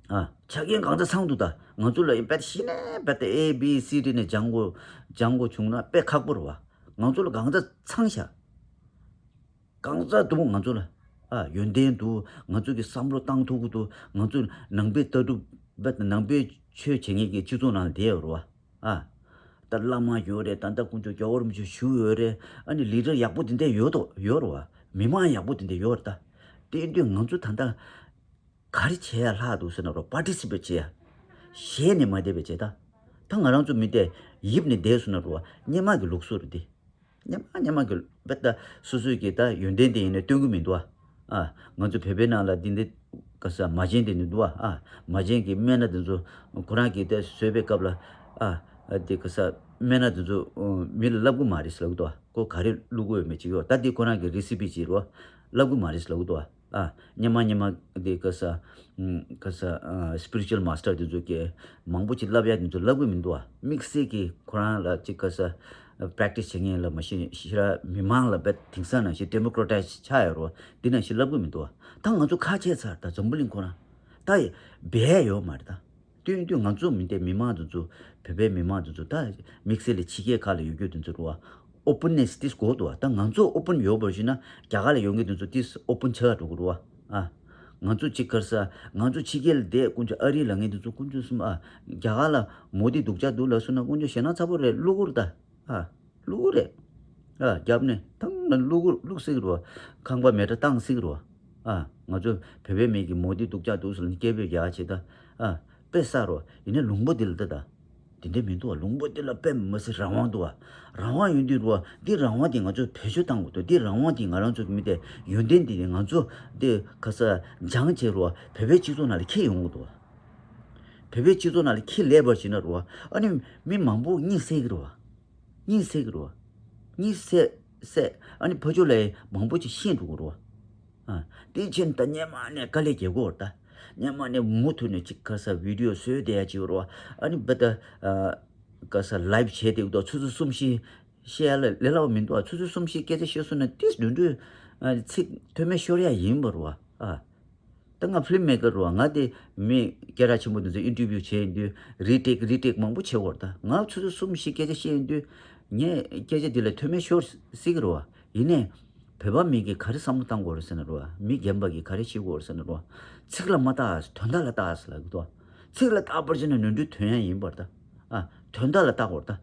ཨ། ཆ་རྐྱེན་གང་ཚ་ཚང་འདུག་ད་ང་ཚོ་ལ་ཡིན་པ་ཤི་ནས་པ་ཏ་ཨེ་བི་སི་ཌི་ནས་སྦྱང་དགོས་སྦྱང་དགོས་བྱུང་ན་དཔེ་ཁག་པོ་རེད་བ། ང་ཚོ་ལ་གང་ཚ་ཚང་ཤག་གང་ཚ་འདུག་ང་ཚོ་ལ། ཨ། ཡོན་ཏན་འདུག་ང་ཚོ་གི་བསམ་བློ་བཏང་ཐུབ་ཀྱི་འདུག་ང་ཚོ་ནང་པའི་ལྟ་གྲུབ་ནང་པའི་ཆོས་བྱེད་མཁན་གྱི་སྤྱི་ཚོགས་ནང་ལ་བསྡད་ཡོད་རེད་བ། ཨ། ད་བླ་མ་ཡོད་རེད། ད་ལྟ་དཀོན་མཆོག་རྒྱལ་བ་རིན་པོ་ཆེ་བཞུགས་ཡོད་རེད། ཨ་ནི་ལི་ཌར་ཡག་པོ་དེ་འདྲ་ཡོད་དོ་ཡོད་རེད་བ། མི་མང་ཡག་པོ་དེ་འདྲ་ཡོད་རེད་ད། དེ་དུས་ང་ཚོ་ད་ལྟ་ག་རེ་བྱེད་ཡ་ལྷག་འདུག་ཟེར་ན་རོ། པར་ཊི་སི་པེ་ཊི་བྱེད་ཡ། ཞེད་ནས་མ་བསྡད་པའི་བྱེད་ད། ད་ང་རང་ཚོ་མི་དེ་ཡིབ་ནས་བསྡད་སོང་ན་རོ། སྔོན་མ་གི་ལུགས་སྲོལ་རེད་དེ། སྔོན་མ་སྔོན་མ་གི་དཔེ་ལྟ་སོ་སོའི་གི་ད་ཡོན་ཏན་དེ་ཡིན་ནའི་སྟོན་གི་མི་འདུག་ཨ། ཨ། ང་ཚོ་བོད་པའི་ནང་ལ་འདི་འདི་ག་ས་མ་བྱན་དེ་ནི་འདུག་ཨ། ཨ། མ་བྱན་གི་སྨན་སྣ་དེ་ཚོ་ཁོ་རང་གི་ད་བཟོས་པའི་སྐབས་ལ། ཨ། ཨ། དེ་ག་ས་སྨན་སྣ་དེ་ཚོ་མི་ལ་བསླབ་གི་མ་རེད་ཟེར་ལབ་གི་འདུག་ཨ། ཁོ་ག་རེ་བླུག་གི་ཡོད་མེད་ཅིག་ཡོད་ད། དེ་ཁོ་རང་གི་རི་སི་པི་ཅིག་རོ། བསླབ་གི་མ་རེད་ཟེར་ལབ་གི་འདུག་ཨ། ཨ། སྔོན་མ་སྔོན་མ་དེ་ག་ས་ཨ། ག་ས་ཨ། སི་པི་རི་ཅུ་ཨལ་མ་སི་ཊར་དེ་ཚོ་གིས་མང་པོ་ཅིག་བསླབ་ཡ་དེ་ཚོ་བསླབ་གི་མི་འདུག་ཨ། དམིགས་བསལ་གྱི་ཁོ་རང་ལ་ཅིག་ག་ས་པེ་རེག་ཊི་སི་བྱེད་མཁན་ལ་མ་གཞི་ཕྱི་ར་མི་མང་ལ་རྦད་དེང་སང་ནང་བཞིན་ཌེ་མོ་ཀྲ་ཊའི་ཛི་ཆགས་ཡོད་རོ། འདི་ནང་བཞིན་བསླབ་གི་མི་འདུག་ཨ། ད་ང་ཚོ་ཁ་ཕྱེ་ཚར། ད་འཛམ་བུ་གླིང་ཁོ་རང་ད་འབད་ཡ་ཡོད་མ་རེད་ད། སྟོན་དུས་ང་ཚོ་མི་དེ་མི་མང་དེ་ཚོ་བོད་པའི་མི་མང་དེ་ཚོ་ད་དམིགས་བསལ་ལ་ཕྱི་རྒྱལ་ཁག་ལ་ཡོད་རྒྱུ་དེ་ཚོ་རེད་བ། ཨོ་པན་ནེ་སི་ཏིས་དགོས་འདུག་བ། ད་ང་ཚོ་ཨོ་པན་ཡོད་པར་ཞུས་ན་རྒྱ་གར་ལ་ཡོད་མཁན་དེ་ཚོ་ཏིས་ཨོ་པན་ཆགས་འགྲོ་གི་རེད་བ། ཨ། ང་ཚོ་གཅིག་ག་རེ་ཟ། ང་ཚོ་ཕྱི་རྒྱལ་ལ་བསྡད་དཀོན་མཆོག་ཨ་རི་ལ་ངས་དེ་ཚོ་དཀོན་མཆོག་གསུམ། ཨ། རྒྱ་གར་ལ་མོ་དི་སྡུག་ཅག་འདུག་ལབ་སོང་ན་དཀོན་མཆོག་ཞེད་སྣང་ཚ་པོ་རེད། བླུག་གི་རེད་ད། ཨ། བླུག་གི་རེད། ཨ། རྒྱབ་ནས་ཐང་ལ་བླུག་གི་བླུག་སྲིད་གི་རེད་བ། ཁང་པ་མེ་དྲ་བཏང་སྲིད་གི་རེད་བ། ཨ། ང་ཚོ་བོད་པའི་མི་གི་མོ་དི་སྡུག་ཅག་འདུག་ཟེར་ནས་སྐད་འབོད་རྒྱག་བྱེད་ད། ཨ། དཔེ་བསགས་རོ། ཡིན་ནའི་ལུང་པ་འདི་ལ་ལྟ་ད། དེ་འདྲ་མི་འདུག་བ། ལུང་པ་འདི་ལ་དཔེ་མི་སྲིད་རང་དབང་འདུག་བ། རང་དབང་ཡོད་དུས་རོ། འདི་རང་དབང་འདི་ང་ཚོས་བེད་སྤྱོད་གཏང་དགོས་འདུག་འདི་རང་དབང་འདི་ང་རང་ཚོ་གི་མི་དེ་ཡོན་ཏན་འདི་ང་ཚོ་འདི་ག་ས་སྦྱངས་བྱས་རོ། བོད་པའི་སྤྱི་ཚོགས་ནང་ལ་འཁྱེར་ཡོང་དགོས་འདུག་བ། བོད་པའི་སྤྱི་ཚོགས་ནང་ལ་འཁྱེར་ལས་པར་བྱས་ན་རོ། ཨ་ནི་མི་མང་པོ་གཉིད་སད་ཀྱི་རེད་བ། གཉིད་སད་ཀྱི་རེད་བ། གཉིད་སད་སད། ཨ་ནི་ཕར་ཕྱོགས་ལ་མང་པོ་ཅིག་ཤེས་འགྲོ་གི་རེད་བ། ཨ། དེ་ཕྱིན་ད་སྔོན་མ་ནས་དཀའ་ལས་རྒྱག་གི་ཡོད་རེད་ད། སྔོན་མ་ནས་མུ་མཐུད་ནས་ཅིག་ག་ས་བི་ཌི་ཡོ་བཟོས་བསྡད་ཡ་ཅིག་ཡོད་རེད་བ། ཨ་ནི་བ་ད། ཨ། ག་ས་ལའིབ་བྱས་བསྡད་ཀྱི་འདུག་ཆུ་ཚོད་གསུམ་བཞི་བཤད་ཡ་ལ་ལས་སླ་བ་མི་འདུག་ཨ། ཆུ་ཚོད་གསུམ་བཞི་སྐད་ཆ་བཤད་སོང་ན་ཏིས་འགྲོ་འགྲོའི། ཨ། ཚིག་མཐོ་དམན་ཤོར་ཡ་ཡིན་པ་རེད་བ། ཨ། ད་ང་ཕི་ལིམ་མེ་ཀར་རེད་བ། ང་དེ་མི་སྐད་གྲགས་ཆེན་པོ་འདི་ཚོ་ཨིན་ཊར་བིའུ་བྱས་ཡིན་དུས་རི་ཊེག་རི་ཊེག་མང་པོ་བྱེད་དགོས་རེད། ད་ང་ཆུ་ཚོད་གསུམ་བཞི་སྐད་ཆ་བཤད་ཡིན་དུས་ངས་སྐད་ཆ་འདི་ལ་མཐོ་དམན་ཤོར་སྲིད་ཀྱི་རེད་བ། ཡིན་ནའི་བོད་པ་མི་གིས་ག་རེ་བསམ་བློ་བཏང་དགོས་རེད་ཟེར་ན་རེད་བ། མི་རྒན་པ་གིས་ག་རེ་ཤེས་དགོས་རེད་ཟེར་ན་རེད་བ། ཚིག་ལ་མ་བལྟ་ཨ་ཟེར། དོན་དག་ལ་བལྟ་ཨ་ཟེར་ལབ་ཀྱི་འདུག་ཚིག་ལ་བལྟ་བར་བྱས་ན་ནོར་འཁྲུལ་ཐོན་ཡ་ཡིན་པར་ད། ཨ། དོན་དག་ལ་བལྟ་དགོས་རེད་ད།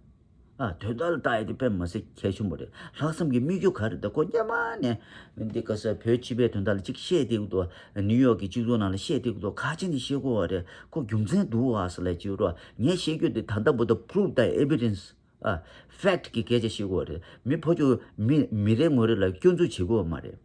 ཨ། དོན་དག་ལ་བལྟ་ཡ་དེ་དཔེ་མི་སྲིད་གལ་ཆེན་པོ་རེད། ལྷག་བསམ་གྱི་དམིགས་ཡུལ་ག་རེ་རེད། ད་ཁོ་སྔོན་མ་ནས་འདི་ག་ས་བོད་སྤྱི་པའི་དོན་དག་ལ་ཅིག་བཤད་བསྡད་ཀྱི་འདུག་ནིའུ་ཡོག་གི་སྤྱི་ཚོགས་ནང་ལ་བཤད་བསྡད་ཀྱི་འདུག་ག་ཅི་ནས་བཤད་དགོས་པ་རེད། ཁོ་རྒྱུ་མཚན་འདུག་ཨ་ཟེར་ལབ་ཀྱི་ཡོད་རེད། ངས་བཤད་རྒྱུ་དེ་ད་ལྟ་བར་དུ་པུ་རུབ་དང་ཨེ་བི་ཌེན་སི། ཨ། ཕེག་ཊི་གི་སྐད་ཆ་བཤད་དགོས་པ་རེད། མི་ཕོ་ཅོ་མི་མི་རེ་ངོ་རེ་ལ་སྐྱོན་འཛུགས་བྱེད་དགོས་པ་མ་རེད།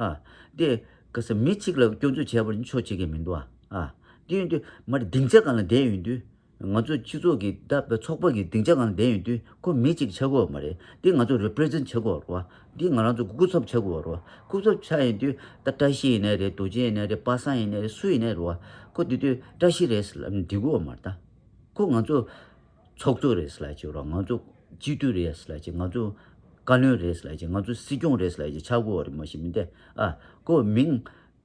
ཨ། དེ་ག་ས་མི་གཅིག་ལ་སྐྱོན་འཛུགས་བྱས་པར་ཆོག་བྱེད་མཁན་མི་འདུག་ཨ། ཨ། དེ་ཡིན་དུས་མ་རེད། སྡིངས་ཆ་སྒང་ལ་བསྡད་ཡོང་དུས་ང་ཚོ་སྤྱི་ཚོགས་ཀྱི་ད་ཚོགས་པ་གི་སྡིངས་ཆ་སྒང་ལ་བསྡད་ཡོང་དུས་ཁོ་མི་གཅིག་ཆགས་ཀྱི་ཡོད་མ་རེད། དེ་ང་ཚོ་རི་པི་རི་ཛེན་ཊི་བྱེད་དགོས་རེད་བ། དེ་ང་རང་ཚོ་སྐུ་ཚབ་ཆགས་ཀྱི་ཡོད་རེད་བ། སྐུ་ཚབ་ཆགས་ཡོང་དུས་ད་བཀྲ་ཤིས་ཡིན་ནའི་རེད། རྡོ་རྗེ་ཡིན་ནའི་རེད། པ་སངས་ཡིན་ནའི་རེད། སུ་ཡིན་ནའི་རེད་བ། ཁོ་དེ་དུས་བཀྲ་ཤིས་རེད་ཟེར་ལབ་ནས་འགྲིག་གི་ཡོད་མ་རེད་ད། ཁོ་ང་ཚོ་ཚོགས་གཙོ་རེད་ཟེར་ལབ་ཀྱི་ཡོད་རེད། ང་ཚོ་སྤྱི་འཐུས་རེད་ཟེར་ལབ་ཀྱི། ང་ཚོ་བཀའ་བློན་རེད་ཟེར་ལབ་ཀྱི། ང་ཚོ་སྲིད་སྐྱོང་རེད་ཟེར་ལབ་ཀྱི་ཆགས་ཀྱི་ཡོད་རེད། མ་གཞི་མི་འདི་ཨ་ཁོ་མིང་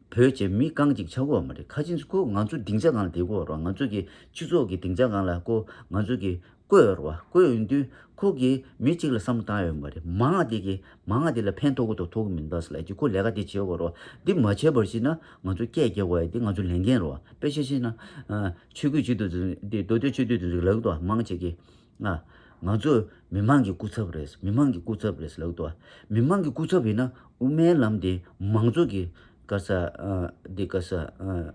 བོད་ཀྱི་མི་རྐང་གཅིག་ཆགས་ཀྱི་ཡོད་མ་རེད། ཁ་ཅིག་ཁོ་ང་ཚོ་སྡིངས་ཆ་སྒང་ལ་བསྡད་ཀྱི་ཡོད་རེད། ང་ཚོ་གི་སྤྱི་ཚོགས་ཀྱི་སྡིངས་ཆ་སྒང་ལ་ཁོ་ང་ཚོ་གི་བསྐོས་ཡོད་རེད་བ། བསྐོས་ཡོང་དུས་ཁོ་གིས་མི་གཅིག་ལ་བསམ་བློ་བཏང་ཡོད་མ་རེད། མང་བ་དེ་གིས་མང་བ་དེ་ལ་ཕན་ཐོགས་ཀྱི་འདུག་ཐོགས་ཀྱི་མི་འདུག་ཟེར་ལབ་ཀྱི། ཁོ་ལས་ཀ་དེ་བྱེད་དགོས་རེད་བ། འདི་མ་བྱས་པར་བྱས་ན་ང་ཚོ་སྐད་རྒྱག་དགོས་ཡ་དེ་ང་ཚོ་ལས་འགན་རེད་བ། དཔེ་ཆ་བཤད་ན་ཨ་ཆོས་བརྒྱུད་སྤྱི་འཐུས་དེ་མདོ་སྟོད་ཆོས་སྡེ་དེ་ཚོ་ལབ་ཀྱི་འདུག་མང་ཆེ་གིས། ང་ང་ཚོ་མི་མང་གི་སྐུ་ཚབ་རེད། མི་མང་གི་སྐུ་ཚབ་རེད་ལབ་འདུག་མི་མང་གི་སྐུ་ཚབ་ཡིན་ན་དབུ་མའི་ལམ་དེ་མང་གཙོ་གི་ག་ས་ཨ་འདི་ག་ས་ཨ་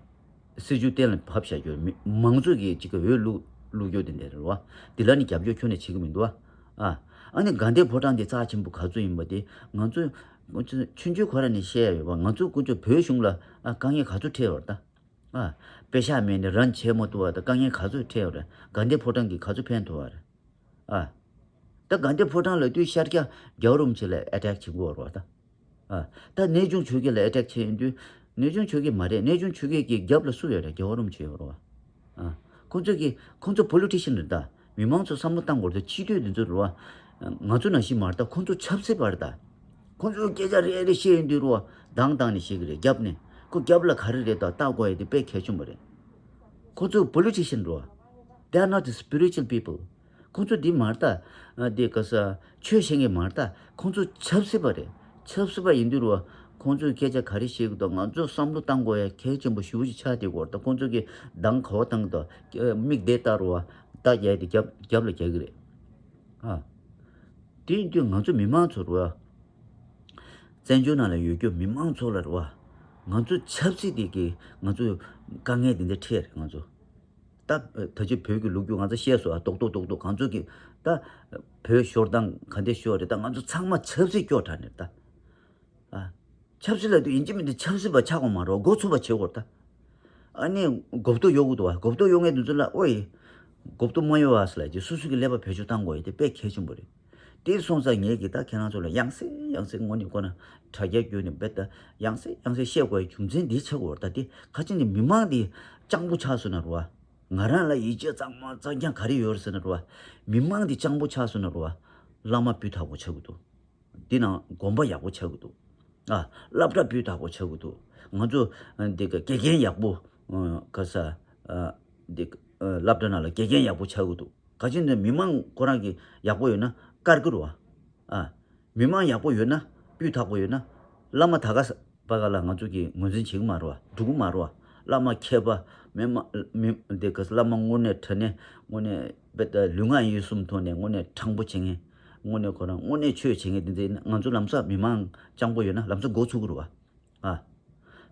སྲིད་ཇུས་གཏན་ལ་ཕབ་བཞག་རྒྱུ། མི་མང་གཙོ་གི་ཅིག་གི་འོས་བླུག་བླུག་རྒྱུ་དེ་འདྲ་རེད་བ། དེ་ལ་ནི་རྒྱབ་སྐྱོར་ཁྱོན་ནས་བྱེད་ཀྱི་མི་འདུག་བ། ཨ་ཨ་ནི་དགའ་ལྡན་ཕོ་བྲང་དེ་རྩ་ཆེན་པོ་ག་ཚོད་ཡིན་པ་དེ་ང་ཚོ་ཆུང་ཆུང་ཁོ་ར་ནས་བཤད་ཡ་ཡོད་པ། ང་ཚོ་དཀོན་མཆོག་བོད་གཞུང་ལ་ཨ་དཀའ་ངལ་ག་ཚོད་འཕྲད་ཡོད་རེད་ད། ཨ། པེ་ཤག་མེད་ནས་རན་བྱེད་མ་ཐུབ་པ་དང་དཀའ་ངལ་ག་ཚོད་འཕྲད་ཡོད་རེད། དགའ་ལྡན་ཕོ་བྲང་གིས་ག་ཚོད་ཕན་ཐོགས་པ་རེད། ཨ། ད་དགའ་ལྡན་ཕོ་བྲང་ལབ་དུས་ཤར་རྒྱག་རྒྱལ་བ་རིན་པོ་ཆེ་ལ་ཨེ་ཊེག་བྱེད་དགོས་རེད་བ་ད། ཨ། ད་གནས་ཆུང་ཆོས་རྒྱལ་ལ་ཨེ་ཊེག་བྱས་ཡོང་དུས་གནས་ཆུང་ཆོས་རྒྱལ་མ་རེད། གནས་ཆུང་ཆོས་རྒྱལ་གྱི་རྒྱབ་ལ་སུ་ཡོད་རེད། རྒྱལ་བ་རིན་པོ་ཆེ་ཡོད་རེད་བ། ཨ། ཁོང་ཚོ་གི་ཁོང་ཚོ་པོ་ལི་ཊི་ཤན་རེད་ད། མི་མང་ཚོ་བསམ་བློ་བཏང་དགོས་རེད་ད། སྤྱི་འཐུས་འདི་ཚོ་རེད་བ། ང་ཚོ་ནང་བཞིན་མ་རེད་ད། ཁོང་ཚོ་ཆབ་སྲིད་པ་རེད་ད། ཁོང་ཚོས་སྐད་ཆ་རེ་རེ་བཤད་ཡོང་དུས་རོ། དང་དང་ནས་བཤད་ཀྱི་རེད། རྒྱབ་ནས་ཁོ་རྒྱབ་ལ་ག་རེ་རེད་དང་བལྟ་དགོས་ཡ་དེ་དཔེ་གལ་ཆེན་པོ་རེད། ཁོང་ཚོ་པོ་ལི་ཊི་ཤན་རོ། They are not the spiritual people. ཁོང་ཚོ་འདི་མ་རེད་ད། འདི་ག་ས་ཆོས་བཤད་མཁན་མ་རེད་ད། ཁོང་ཚོ་ཆབ་སྲིད་པ་རེད། ཆབ་སྲིད་པ་ཡིན་དུས་རོ། ཁོང་ཚོས་སྐད་ཆ་ག་རེ་བཤད་ཀྱི་འདུག་ང་ཚོ་བསམ་བློ་བཏང་དགོས་ཡ་གལ་ཆེན་པོ་ཞེ་པོ་ཅིག་ཆགས་བསྡད་ཀྱི་ཡོད་རེད་ད། ཁོང་ཚོ་གི་གདངས་ག་བ་བཏང་གི་འདུག་མིག་དེ་ལྟ་རོ། ལྟ་རྒྱག་ཡ་དེ་རྒྱབ་རྒྱབ་ལ་རྒྱག་གི་རེད། ཨ། དེ་ཡིན་དུས་ང་ཚོ་མི་མང་ཚོ་རེད་བ། བཙན་བྱོལ་ནང་ལ་ཡོད་རྒྱུ་མི་མང་ཚོ་ལ་རེད་བ། ང་ཚོ་ཆབ་སྲིད་དེ་གི་ང་ཚོ་དཀའ་ངལ་དེ་འདྲ་འཕྲད་རེད་ང་ཚོ། ད་ད་ཅི་བོད་ཀྱི་ལོ་རྒྱུས་ང་ཚོ་བཤད་སོང་ཨ། རྡོག་རྡོག་རྡོག་རྡོག་ང་ཚོ་གི་ད་བོད་ཤོར་སྟངས་ག་འདྲ་ཤོར་རེད། ད་ང་ཚོ་ཚང་མ་ཆབ་སྲིད་སྐྱོ་དྲགས་ནས་ད། ཨ། ཆབ་སྲིད་ལབ་དུས་ཡིན་གཅིག་མིན་གཅིག་ཆབ་སྲིད་པ་ཆགས་དགོས་མ་རེད། འགོ་ཚུགས་པ་བྱེད་དགོས་རེད་ད། ཨ་ནི་མགོ་བཏོག་གཡོག་གི་འདུག་བ། མགོ་བཏོག་གཡོག་མཁན་དེ་ཚོ་ལ་ཨོ་ཡེ། མགོ་བཏོག་མ་གཡོག་བ་ཟེར་ལབ་ཀྱི་སོ་སོ་གི་ཀླད་པ་བེད་སྤྱོད་བཏང་དགོས་ཡ་དེ་དཔེ་གལ་ཆེན་པོ་རེད། དེ་སོང་ཙང་ངས་ཀྱི་ད་ཁྱེད་རང་ཚོ་ལ་ཡང་སེ་ཡང་སེ་དངོས་གནས་ཁོ་ན་དྲ་རྒྱ་བརྒྱུད་ནས་རྦད་དེ་ཡང་སེ་ཡང་སེ་བཤད་དགོས་ཡ་རྒྱུ་མཚན་འདི་ཆགས་དགོས་རེད་ད། དེ་ཁ་ཅིག་ནི་མི་མང་འདི་སྤྱང་པོ་ཆགས་སོང་ན་རེད་བ། ང་རང་ལ་ཡིད་ཆེས་གཙང་མ་གཙང་རྐྱང་ག་རེ་ཡོད་རེད་ཟེར་ན་རེད་བ། མི་མང་འདི་སྤྱང་པོ་ཆགས་སོང་ན་རེད་བ། བླ་མ་སྤུས་དག་པོ་ཆགས་ཀྱི་འདུག་འདི་ནང་དགོན་པ་ཡག་པོ་ཆགས་ཀྱི་འདུག་ཨ། སློབ་གྲྭ་སྤུས་དག་པོ་ཆགས་ཀྱི་འདུག་ང་ཚོ་འདི་ག་དགེ་རྒན་ཡག་པོ་ག་ས་འདི་སློབ་གྲྭ་ནང་ལ་དགེ་རྒན་ཡག་པོ་ཆགས་ཀྱི་འདུག་ག་ཅི་ནས་མི་མང་ཁོ་རང་གི་ཡག་པོ་ཡོད་ན་དཀར་གི་རེད་བ། ཨ། མི་མང་ཡག་པོ་ཡོད་ན་སྤུས་དག་པོ་ཡོད་ན་བླ་མ་ད་ག་ས་པ་ག་ལ་ང་ཚོ་གི་ངོས་འཛིན་བྱེད་ཀྱི་མ་རེད་བ། འགྲོ་གི་མ་རེད་བ། བླ་མ་མཁས་པ་མི་མ་མི་འདི་ག་ས་བླ་མ་དངོས་གནས་དྲང་གནས་དངོས་གནས་དཔེ་ལྟ་ལུས་ངག་ཡིད་གསུམ་ཐོག་ནས་དངོས་གནས་དྲང་པོ་བྱེད་མཁན། དངོས་གནས་ཁོ་རང་དངོས་གནས་ཆོས་བྱེད་མཁན་དེ་ཚོ་ཡིན་ན་ང་ཚོ་ལམ་སང་མི་མང་སྤྱང་པོ་ཡོད་ན་ལམ་སང་འགོ་ཚུགས་ཀྱི་རེད་བ། ཨ།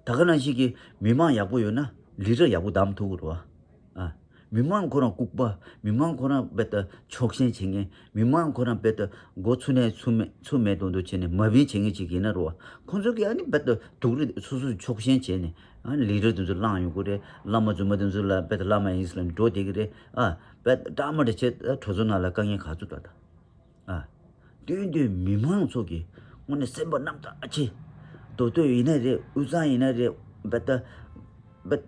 ད་ག་ནང་བཞིན་གྱི་མི་མང་ཡག་པོ་ཡོད་ན་ལི་ཌར་ཡག་པོ་བདམས་ཐུབ་ཀྱི་རེད་བ། ཨ། མི་མང་ཁོ་རང་ལྐུགས་པ། མི་མང་ཁོ་རང་རྦད་དེ་ཕྱོགས་ཞེན་བྱེད་མཁན། མི་མང་ཁོ་རང་རྦད་དེ་མགོ་ཚུགས་ནས་ཚུགས་མེད་ཚུགས་མེད་མདོག་མདོག་བྱས་ནས་མ་བིན་བྱེད་མཁན་ཅིག་ཡིན་ན་རེད་བ། ཁོང་ཚོ་གིས་ཨ་ནི་རྦད་དེ་སྡུག་རུས་སོ་སོ་ཕྱོགས་ཞེན་བྱས་ནས་ཨ་ནི་ལི་ཌར་དེ་ཚོ་བླངས་ཡོང་གི་རེད། བླ་མ་རྫུན་མ་དེ་ཚོ་ལ་རྦད་དེ་བླ་མ་ཡིན་ཟེར་ནས་འགྲོ་བསྡད་ཀྱི་རེད། ཨ། རྦད་དེ་སྐྲག་མ་སྐྲག་བྱས་ད་གྲོས་ཚོགས་ནང་ལ་དཀའ་ངལ་ག་ཚོད་འདུག་ད། ཨ། དུས་དུས་མི་མང་ཚོ་གིས་དངོས་གནས་སེམས་པ་རྣམ་དག་ཆེ། མདོ་སྟོད་ཡིན་ན་རེད། དབུས་གཙང་ཡིན་ན་རེད། རྦད་དེ་རྦད་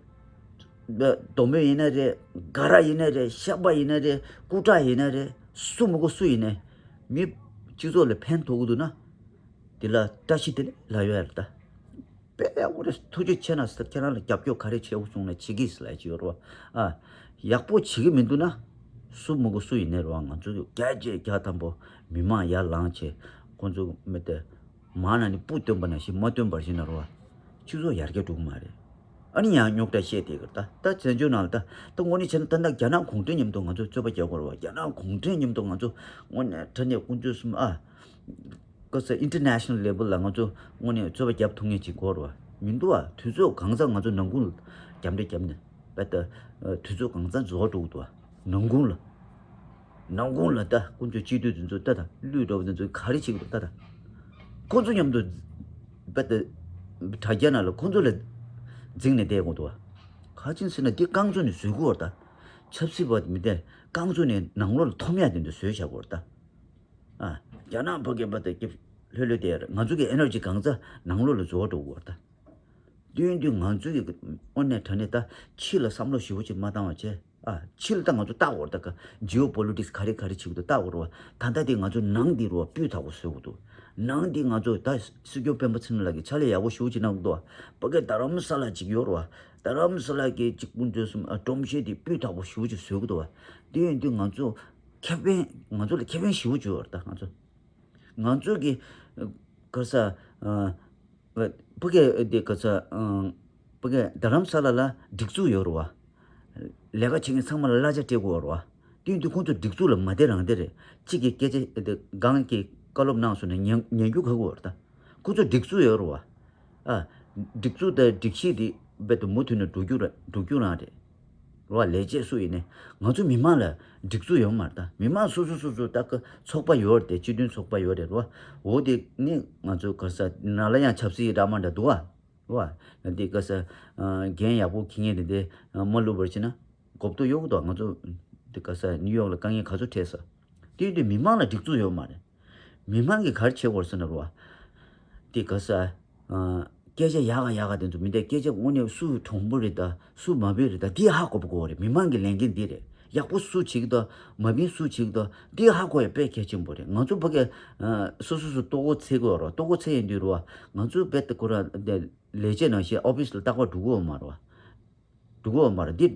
རྦད་མདོ་སྨད་ཡིན་ན་རེད། དགའ་རབ་ཡིན་ན་རེད། ཤག་པ་ཡིན་ན་རེད། སྐུ་དྲག་ཡིན་ན་རེད། སུ་མི་དགོས་སུ་ཡིན་ནའི་མི་སྤྱི་ཚོགས་ལ་ཕན་ཐོགས་ཀྱི་འདུག་ན་དེ་ལ་བཀྲ་ཤིས་བདེ་ལེགས་ལབ་ཡོད་རེད་ད། དཔེ་ཡག་པོ་རེད། ཐུགས་རྗེ་ཆེ་གནང་ཟེར། ཁྱེད་རང་ལ་རྒྱབ་སྐྱོར་ག་རེ་བྱེད་དགོས་བྱུང་ན་བྱེད་ཀྱི་ཟེར་ལབ་ཀྱི་ཡོད་རེད་བ། ཨ། ཡག་པོ་བྱེད་ཀྱི་མི་འདུག་ན། སུ་མི་དགོས་སུ་ཡིན་ནའི་རེད་བ། ང་ཚོ་བརྒྱ་ཆ་བརྒྱ་ཐམ་པ་མི་མང་ཡར་ལངས་བྱས། ཁོང་ཚོ་མི་དེ་མང་ན་ནི་སྤུ་བཏོན་པ་ནང་བཞིན་མ་བཏོན་པར་ཤེས་ན་རེད་བ། སྤྱི་ཚོགས་ཡར་རྒྱས་འགྲོ་གི་མ་རེད། ཨ་ནི་ཡང་རྙོག་དྲ་བཤད་བསྡད་ཀྱི་རེད། ད་ད་བཙན་བྱོལ་ནང་ལ་ད་ད་དངོས་གནས་བྱས་ན་ད་ལྟ་རྒྱ་ནག་གུང་ཁྲན་མཉམ་དུ་ང་ཚོ་རྩོད་པ་རྒྱག་དགོས་རེད་བ། རྒྱ་ནག་གུང་ཁྲན་མཉམ་དུ་ང་ཚོ་དངོས་གནས་དྲང་གནས་དཀོན་མཆོག་གསུམ་ཨ། ཁ་ས་international level ལ་ང་ཚོ་དངོས་གནས་རྩོད་པ་རྒྱབ་ཐུབ་མཁན་ཅིག་དགོས་རེད་བ། མི་འདུག་བ། དུས་ཚོད་གང་ཚང་ང་ཚོ་ནང་ཁུལ་རྒྱབ་འདྲེ་རྒྱབ་ནས་བལྟ། དུས་ཚོད་གང་ཚང་རྫོགས་འགྲོ་གི་འདུག་བ། ནང་ཁུལ་ལ། ནང་ཁུལ་ལ་ད་དཀོན་མཆོག་སྤྱི་འཐུས་དེ་ཚོ་ལྟ་དང་། ལུས་འགྲོ་བ་དེ་ཚོ་ག་རེ་བྱེད་ཀྱི་འདུག་ལྟ་དང་། ཁོ་ཚོ་མཉམ་དུ་བལྟ། དྲ་རྒྱ་ནང་ལ་ཁོ་ཚོ་ལ་འཛིང་ནས་བསྡད་དགོས་འདུག་བ། ག་ཅིན་ཟེར་ན་འདི་རྐང་བཙུགས་ནས་བཟོས་ཀྱི་ཡོད་རེད་ད། ཆབ་སྲིད་པ་མི་དེ་རྐང་བཙུགས་ནས་ནང་ལོགས་ལ་འཐོམ་ཡ་དེ་འདྲ་བཟོས་བཞག་གི་ཡོད་རེད་ད། ཨ། རྒྱ་ནག་ཕ་གི་བལྟ་སྐྱིད་ལྷོད་ལྷོད་དེ་ང་ཚོ་གི་ཨེ་ནར་ཇི་གང་ཚ་ནང་ལོགས་ལ་རྫོགས་འགྲོ་གི་ཡོད་རེད་ད། དུས་དུས་ང་ཚོ་གི་དངོས་གནས་དྲང་གནས་ད་ཕྱི་ལ་བསམ་བློ་ཞེ་པོ་ཅིག་མ་བཏང་བ་བྱས། ཨ། ཕྱི་ལ་ད་ང་ཚོ་ལྟ་དགོས་རེད་ད། ག་ཇི་ཨོ་པོ་ལི་ཊིག་སི་ག་རེ་ག་རེ་བྱེད་ཀྱི་འདུག་ལྟ་དགོས་རེད་བ། ད་ལྟ་དེ་ང་ཚོ་ནང་འདི་རུ་བ་སྤུས་དག་པོ་བཟོ་དགོས་འདུག། ནང་འདི་ང་ཚོ་ད་སྲིད་སྐྱོང་སྤེན་པ་ཚེ་རིང་ལགས་ཀྱིས་ཕྱག་ལས་ཡག་པོ་ཞེ་པོ་ཅིག་གནང་གི་འདུག་བ། ཕ་གི་རྡ་རམ་ས་ལ་ཅིག་ཡོད་རེད་བ། རྡ་རམ་ས་ལ་གི་ཅིག་དཀོན་མཆོག་གསུམ་ཨ་སྒྲོམ་གཞི་དེ་སྤུས་དག་པོ་ཞེ་པོ་ཅིག་བཟོ་གི་འདུག་བ། དེ་ཡིན་དུས་ང་ཚོ་ཁེ་ཕན་ང་ཚོ་ལ་ཁེ་ཕན་ཞེ་པོ་ཅིག་ཡོད་རེད་ད་ང་ཚོ། ང་ཚོ་གི་ག་ས་ཨ། ཕ་གི་དེ་ག་ས་ཨ། ཕ་གི་རྡ་རམ་ས་ལ་ལ་སྒྲིག་འཛུགས་ཡོད་རེད་བ། ལས་ཀ་བྱེད་མཁན་ཚང་མ་ལ་གླ་ཆ་སྤྲད་དགོས་རེད་བ། དེ་ཡིན་དུས་ཁོང་ཚོ་སྒྲིག་འཛུགས་ལ་མ་བདེ་རང་བདེ་རེད། གཅིག་གི་སྐད་ཆ་དེ་སྒང་གི་བཀའ་སློབ་གནང་སོང་ན་ཉན་ཉན་རྒྱུ་ཁག་པོ་རེད་ད། ཁོ་ཚོ་སྒྲིག་འཛུགས་ཡོད་རེད་བ། ཨ། སྒྲིག་འཛུགས་དང་སྒྲིག་གཞི་དེ་རྦད་དེ་མུ་མཐུད་ནས་འགྲོ་རྒྱུ་རེད། འགྲོ་རྒྱུ་རང་རེད། རེད་བ། ལས་བྱེད་སུ་ཡིན་ནའི་ང་ཚོ་མི་མང་ལ་སྒྲིག་འཛུགས་ཡོད་མ་རེད་ད། མི་མང་སོ་སོ་སོ་སོ་ད་ག་ཚོགས་པ་ཡོད་རེད་དེ། སྤྱི་མཐུན་ཚོགས་པ་ཡོད་རེད། རེད་བ། འོ་དེ་ནི་ང་ཚོ་ག་ས་ནང་ལ་ཡང་ཆབ་སྲིད་འདྲ་མ་འདྲ་འདུག་བ། རེད་བ། དེ་ག་ས་འགན་ཡག་པོ་འཁྱེར་མཁན་དེ་འདྲ་མ་བླུགས་པར་བྱས་ན། གོ་བསྡུར་ཡོང་གི་འདུག། ང་ཚོ་འདི་ག་ས་ནིའུ་ཡོག་ལ་དཀའ་ངལ་ག་ཚོད་འཕྲད་ས། དེ་ཡིན་དུས་མི་མང་ལ་སྒྲིག་འཛུགས་ཡོད་མ་རེད། མི་མང་གིས་ག་རེ་བྱེད་དགོས་ཟེར་ན་རོ། འདི་ག་ས་སྐད་ཆ་ཡག་ག་ཡག་ག་དེ་ཚོ་མི་འདུག། སྐད་ཆ་དངོས་གནས་སུ་གྲུང་པོ་རེད་ད་སུ་མ་བདེ་རེད་ད་འདི་ཧ་གོ་དགོས་རེད། མི་མང་གི་ལས་འགན་འདི་རེད། ཡག་པོ་སུ་བྱེད་ཀྱི་འདུག་མ་བདེ་སུ་བྱེད་ཀྱི་འདུག་འདི་ཧ་གོ་ཡ་དཔེ་གལ་ཆེན་པོ་རེད། ང་ཚོ་ཕ་གི་སོ་སོ་སོ་ལྟོ་གོས་འཚོལ་དགོས་རོ། ལྟོ་གོས་འཚོལ་ཡོང་དུས་རོ་ང་ཚོ་རྦད་དེ་ཁོ་རང་ལས་བྱེད་ནང་བཞིན་ཨོ་ཕི་སི་ལ་རྟག་པར་འགྲོ་གི་ཡོད་མ་རེད་བ། འགྲོ་གི་ཡོད་མ་རེད། འདི་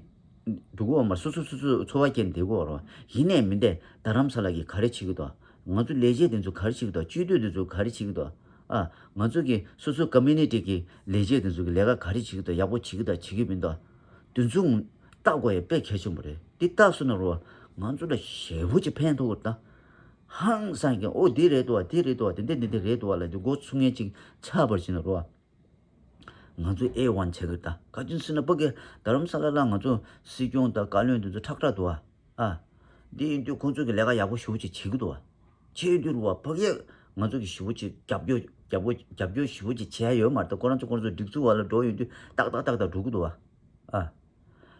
འགྲོ་གི་ཡོད་མ་རེད། སོ་སོ་སོ་སོའི་འཚོ་བ་སྐྱེལ་ནས་བསྡད་ཀྱི་ཡོད་རེད་བ། ཡིན་ནའི་མིན་ཏེ་རྡ་རམ་ས་ལ་གིས་ག་རེ་བྱེད་ཀྱི་འདུག། ང་ཚོ་ལས་བྱེད་དེ་ཚོ་ག་རེ་བྱེད་ཀྱི་འདུག། སྤྱི་འཐུས་དེ་ཚོ་ག་རེ་བྱེད་ཀྱི་འདུག། ཨ། ང་ཚོ་གི་སོ་སོའི་ཀོ་མུ་ནི་ཊི་གི་ལས་བྱེད་དེ་ཚོ་གི་ལས་ཀ་ག་རེ་བྱེད་ཀྱི་འདུག། ཡག་པོ་བྱེད་ཀྱི་འདུག་བྱེད་ཀྱི་མི་འདུག། དེ་ཚོ་ལྟ་དགོས་ཡ་དཔེ་གལ་ཆེན་པོ་རེད། འདི་ལྟ་སོང་ན་རོ། ང་ཚོ་ལ་ཞེ་པོ་ཅིག་ཕན་ཐོགས་ཀྱི་རེད་ད། ཧང་སང་གི་ཨོ་འདི་རེད་འདུག་བ། འདི་རེད་འདུག་བ། དེ་འདྲ་འདི་འདྲ་རེད་འདུག་བ་ལབ་དུས་མགོ་ཚོས་མཁན་ཅིག་ཆགས་པར་བྱས་ན་རོ། ང་ཚོ་ཨེ་ཝན་བྱེད་ཀྱི་ད། ག་ཅི་ཟེར་ན་ཕ་གི་རྡ་རམ་ས་ལ་ལ་ང་ཚོ་སྲིད་སྐྱོང་དང་བཀའ་བློན་དེ་ཚོ་ཁྲག་ཁྲག་འདུག་ཨ། ཨ། འདི་ཡིན་དུས་ཁོང་ཚོ་གི་ལས་ཀ་ཡག་པོ་ཞེ་པོ་ཅིག་བྱེད་ཀྱི་འདུག་ཨ། བྱེད་ཡོང་དུས་རུ་བ་ཕ་གི་ང་ཚོ་གི་ཞེ་པོ་ཅིག་རྒྱབ་སྐྱོར་རྒྱབ་པོ་རྒྱབ་སྐྱོར་ཞེ་པོ་ཅིག་བྱས་ཡོད་མ་རེད། ད་ཁོ་རང་ཚོ་ཁོ་རང་ཚོ་སྒྲིག་འཛུགས་བ་ལ་འགྲོ་ཡོང་དུས་ཏག་ཏག་ཏག་ཏག་འགྲོ་གི་འདུག་ཨ། ཨ།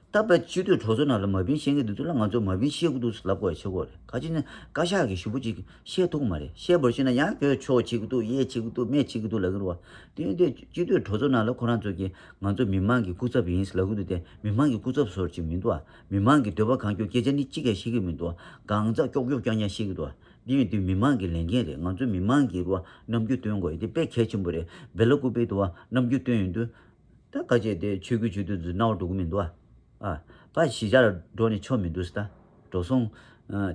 ད་བའི་སྤྱི་འཐུས་གྲོས་ཚོགས་ནང་ལ་མ་བིན་བཤད་མཁན་དེ་ཚོ་ལ་ང་ཚོ་མ་བིན་བཤད་དགོས་འདུག་ལབ་དགོས་ཡ་ཆེ་གོ་རེད། ག་ཅི་ནས་བཀའ་ཤག་གིས་ཞེ་པོ་ཅིག་བཤད་ཐུབ་མ་རེད། བཤད་པར་བཤད་ན་ཡང་ཁྱོད་ཆོག་བྱེད་ཀྱི་འདུག། ཡས་བྱེད་ཀྱི་འདུག། མེད་བྱེད་ཀྱི་འདུག་ལབ་ཀྱི་རེད་བ། དེ་ཡིན་དུས་སྤྱི་འཐུས་གྲོས་ཚོགས་ནང་ལ་ཁོ་རང་ཚོ་གིས་ང་ཚོ་མི་མང་གི་སྐུ་ཚབ་ཡིན་ལབ་ཀྱི་འདུག་སྟེ། མི་མང་གི་སྐུ་ཚབ་བཟོ་འདྲ་ཅིག་མི་འདུག་ཨ། མི་མང་གི་འདོད་པ་གང་སྐྱོང་སྐད་ཆ་ནི་གཅིག་ཀྱང་བཤད་ཀྱི་མི་འདུག་ཨ། གང་ཟག་ཀྱོག་ཀྱོག་རྐྱང་རྐྱང་བཤད་ཀྱི་འདུག་ཨ། དེ་ཡིན་དུས་མི་མང་གི་ལས་འགན་རེད། ང་ཚོ་མི་མང་གི་རུ་བ་རྣམ་འགྱུར་སྟོན་དགོས་ཡ་དེ་དཔེ་གལ་ཆེན་པོ་རེད། བེ་ལ་ཀུ་པེ་དུ་བ་རྣམ་འགྱུར་སྟོན་ཡོང་དུས། ད་ཁ་ཆེ་དེ་ཆོས་བརྒྱུད་ཆོས་དུས་ཚོད་སྣང་བ་འགྲོ་གི་མི་འདུག་ཨ། ཨ། ཕ་གཞིས་ཆགས་འགྲོ་ནས་ཆོ་མི་འདུག་ཟེར། ད་འགྲོ་སོང་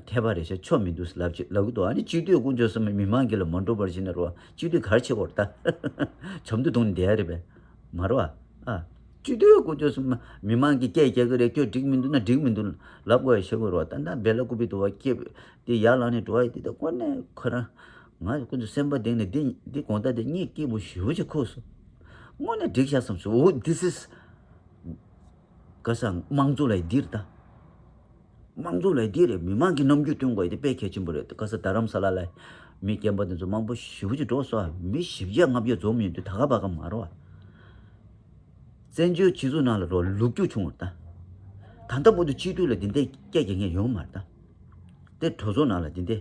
ཐེབས་པ་རེད་ཤག་ཆོ་མི་འདུག་ཟེར་ལབ་ཅིག་ལབ་གི་འདུག། ཨ་ནི་སྤྱི་འཐུས་དཀོན་མཆོག་གསུམ་མི་མང་གི་ལ་མ་འགྲོ་བར་ཕྱིན་ན་རོ། སྤྱི་འཐུས་ག་རེ་བྱེད་དགོས་རེད་ད། བྱམས་བརྩེ་གཏོང་ནས་བསྡད་ཡ་རེད་པས། མ་རེད་པ། ཨ། སྤྱི་འཐུས་དཀོན་མཆོག་གསུམ་མི་མང་གི་སྐད་རྒྱག་གི་རེད། ཁྱོད་འགྲིག་མི་འདུག་ན་འགྲིག་མི་འདུག་ལབ་དགོས་ཡ་བྱེད་དགོས་རེད་པ། ད་ལྟ་བེ་ལ་ཀུ་པི་དུ་བ་སྐྱེས་དེ་ཡར་ལངས་ནས་འགྲོ་བ་ཡི་དེ་ད་དངོས་གནས་ཁོ་རང་ང་ཀུན་ཏུ་སེམས་པ་གཏིང་ནས་འདི་འདི་དགོང་དག་དེ་གཉིད་སྐྱིད་པོ་ཞེ་པོ་ཅིག་ཁུག་སོང་། དངོས་གནས་འགྲིག་ཤག་བསམ་སོང་། འོ་this is ག་ས་དམངས་གཙོ་ལ་འདིར་ད། དམངས་གཙོ་ལ་འདིར་རེད། མི་མང་གི་རྣམ་འགྱུར་སྟོན་དགོས་དེ་དཔེ་གལ་ཆེན་པོ་རེད། ག་ས་རྡ་རམ་ས་ལ་ལ་མི་རྒན་པ་དེ་ཚོ་མང་པོ་ཞེ་པོ་ཅིག་འགྲོ་སོང་། མི་བཞི་བརྒྱ་ལྔ་བརྒྱ་འཛོམས་ཡོང་དུས་ད་ག་བ་ག་མ་རོ། བཙན་བྱོལ་སྤྱི་ཚོགས་ནང་ལ་རོ་ལུག་རྒྱུ་བྱུང་བ་ད། ད་ལྟ་བར་དུ་སྤྱི་འཐུས་ལ་འདི་འདྲའི་སྐད་རྒྱག་མཁན་ཡོང་མ་རེད་ད། དེ་གྲོས་ཚོགས་ནང་ལ་འདི་འདྲའི་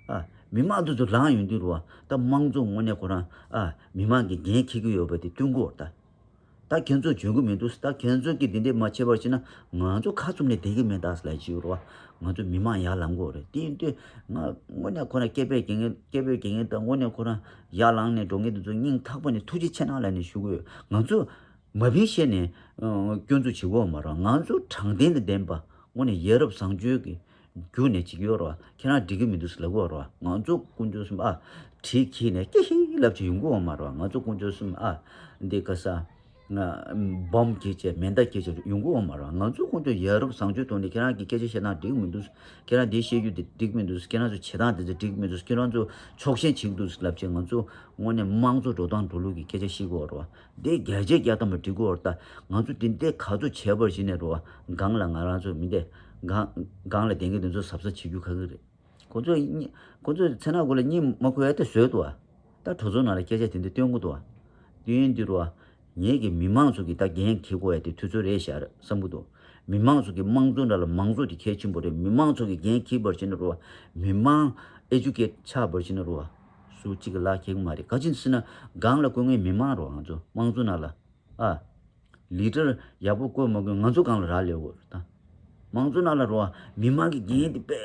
ཨ་མི་མང་དེ་ཚོ་ལངས་ཡོང་དུས་རོ། ད་དམངས་གཙོ་དངོས་གནས་ཁོ་རང་ཨ་མི་མང་གི་འགན་འཁྱེར་གྱི་ཡོད་པ་དེ་སྟོན་གྱི་ཡོད་ད། ད་ཁྱེད་ཚོ་འཇོན་གི་མི་འདུག་ད་ཁྱེད་ཚོ་གི་འདི་འདྲ་མ་བྱས་པར་བྱས་ན་ང་ཚོ་ཁ་བཙུམ་ནས་བསྡད་ཀྱི་མེད་ད་ཟེར་ལབ་ཀྱི་ཡོད་རེད་བ། ང་ཚོ་མི་མང་ཡར་ལངས་དགོས་རེད། དེ་ཡིན་དུས་ང་དངོས་གནས་ཁོ་ན་སྐད་འབོད་རྒྱག་མཁན་སྐད་འབོད་རྒྱག་མཁན་དང་དངོས་གནས་ཁོ་ན་ཡར་ལངས་ནས་འགྲོ་མཁན་དེ་ཚོ་སྙིང་ཐག་པ་ནས་ཐུགས་རྗེ་ཆེ་གནང་ལབ་ནས་ཞུ་གི་ཡོད། ང་ཚོ་མ་བིན་བཤད་ནས་ཨ་སྐྱོན་འཛུགས་བྱེད་དགོས་མ་རེད། ང་ཚོ་དྲང་བདེན་དང་ལྡན་པ་དངོས་གནས་ཡ་རབས་བཟང་སྤྱོད་ཀྱི་རྒྱུ་ནས་བྱེད་ཀྱི་ཡོད་རེད་བ། ཁྱེད་རང་འགྲིག་གི་མི་འདུག་ཟེར་ལབ་ཀྱི་ཡོད་རེད་བ། ང་ཚོ་དཀོན་མཆོག་གསུམ་ཨ་གྲི་འཁྱེར་ནས་ཀྱི་ཧི་ལབ་ཅིག་ཡོང་གི་ཡོད་མ་རེད་བ། ང་ཚོ་དཀོན་མཆོག་གསུམ་ཨ་འདི་ག་ས་ང་འབོམ་འཁྱེར་བྱས་མེ་མདའ་འཁྱེར་བྱས་ཡོང་གི་ཡོད་མ་རེད་བ། ང་ཚོ་དཀོན་མཆོག་ཡ་རབས་བཟང་སྤྱོད་ཐོག་ནས་ཁྱེད་རང་གི་སྐད་ཆ་བཤད་སྟངས་འགྲིག་གི་མི་འདུག་ཁྱེད་རང་འདི་བཤད་རྒྱུ་འདི་འགྲིག་གི་མི་འདུག་ཁྱེད་རང་ཚོ་བྱེད་སྟངས་འདི་ཚོ་འགྲིག་གི་མི་འདུག་ཁྱེད་རང་ཚོ་ཕྱོགས་ཞེན་བྱེད་ཀྱི་འདུག་ལབ་བྱས་ང་ཚོ་དངོས་གནས་དམངས་གཙོ་འགྲོ་སྟངས་འགྲོ་ལུགས་ཀྱི་སྐད་ཆ་བཤད་ཀྱི་ཡོད་རེད་བ། འདི་རྒྱལ་གཅེས་རྒྱལ་དམ་པ་འགྲིག་གི་ཡོད་རེད་ད། ང་ཚོ་འདི་འདྲའི་ག་ཚོད་བྱས་པར་བྱས་ནས་རེད་བ། སྒང་ལ་ང་རང་ཚོ་མི་འདི་སྒང་སྒང་ལ་བསྡད་མཁན་དེ་ཚོ་གཟབ་གཟབ་བྱེད་རྒྱུ་ཁག་གི་རེད། ཁོ་ཚོ་གཉིས་ཁོ་ཚོ་ཚེ་ན་གོ་ལ་གཉིད་མ་ཁུག་ཡ་དེ་བཟོས་འདུག་བ། ད་གྲོས་ཚོགས་ནང་ལ་སྐད་ཆ་དེ་འདྲ་བཏོན་གི་འདུག་བ། དུས་ཡུན་འདི་རུ་བ། ངེད་ཀྱི་མི་མང་ཚོ་གི་ད་འགན་འཁྱེར་དགོས་ཡ་དེ་དུས་ཚོད་རེད་ཤག་བསམ་གི་འདུག་མི་མང་ཚོ་གི་དམངས་གཙོ་འདྲ་ལ་མང་གཙོ་དེ་གལ་ཆེན་པོ་རེད། མི་མང་ཚོ་གི་འགན་འཁྱེར་བར་བྱས་ན་རུ་བ། མི་མང་ཨེ་ཇུ་ཀེ་ཊི་ཆགས་པར་བྱས་ན་རུ་བ། སུ་གཅིག་གི་ལག་འཁེལ་གི་མ་རེད། ག་ཅི་ཟེར་ན་སྒང་ལ་བསྐོས་མཁན་མི་མང་རུ་བ། ང་ཚོ་དམངས་གཙོ་ནང་ལ་ཨ། ལི་ཌར་ཡག་པོ་བསྐོས་མ་བསྐོས་ང་ཚོ་སྒང་ལ་རག་ལས་དགོས་རེད་ད། དམངས་གཙོ་ནང་ལ་རུ་བ་མི་མང་གི་འགན་དེ་དཔེ་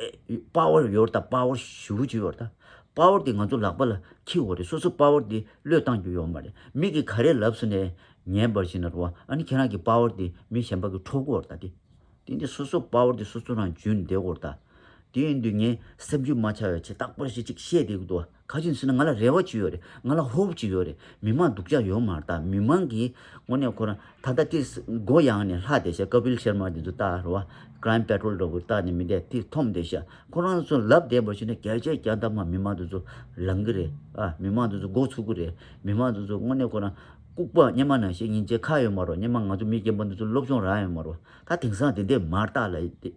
པ་ཝར་ཡོད་རེད་ད། པ་ཝར་ཞེ་པོ་ཅིག་ཡོད་རེད་ད། པ་ཝར་དེ་ང་ཚོ་ལག་པ་ལ་འཁྱེར་དགོས་རེད། སོ་སོ་པ་ཝར་དེ་བློས་བཏང་རྒྱུ་ཡོད་མ་རེད། མི་གིས་ག་རེ་ལབ་སོང་ནས་ཉན་པར་བྱས་ན་རུ་བ། ཨ་ནི་ཁྱེད་རང་གི་པ་ཝར་དེ་མི་གཞན་པ་གིས་འཕྲོག་གི་ཡོད་རེད་ད་དེ། དེ་འདི་སོ་སོ་པ་ཝར་དེ་སོ་སོ་རང་འཇོན་བསྡད་དགོས་རེད་ད། དེ་ཡིན་དུས་ངས་སེམས་རྒྱུད་མ་ཆགས་པའི་ཆེད་རྟག་པར་ཞིག་ཅིག་བཤད་བསྡད་ཀྱི་འདུག་ག་ཅི་ཡིན་ཟེར་ན་ང་ལ་རེ་བ་ཅིག་ཡོད་རེད། ང་ལ་ཧོབ་ཅིག་ཡོད་རེད། མི་མང་སྡུག་ཅག་ཡོད་མ་རེད་ད། མི་མང་གིས་དངོས་གནས་ཁོ་རང་ད་ལྟ་དེ་མགོ་ཡངས་ནས་ལྷག་བསྡད་ཤག་ཀ་པིལ་ཤར་མ་དེ་ཚོ་ལྟ་རེད་བ། ཀྲའིམ་པེ་ཊོལ་འདྲ་བོ་ལྟ་ནས་མི་འདས་དེ་འཐོམ་བསྡད་ཤག་ཁོ་རང་ཚོ་ལབ་བསྡད་པ་ཞིག་ནས་རྒྱལ་གཅེས་རྒྱལ་དམ་པ་མི་མང་དེ་ཚོ་ལངས་གི་རེད། ཨ་མི་མང་དེ་ཚོ་འགོ་ཚུགས་གི་རེད། མི་མང་དེ་ཚོ་དངོས་གནས་ཁོ་རང་ལྐུགས་པ་སྙེ་མ་ནང་བཞིན་སྙིང་རྗེ་ཁ་ཡོད་མ་རེད། སྙེ་མ་ང་ཚོ་མི་རྒན་པ་འདི་ཚོ་སློབ་སྦྱོང་རག་ཡོད་མ་རེད། ད་དེང་སང་དེ་འདྲས་མ་རེད་ད་ལབ་ཡིན་ཏེ།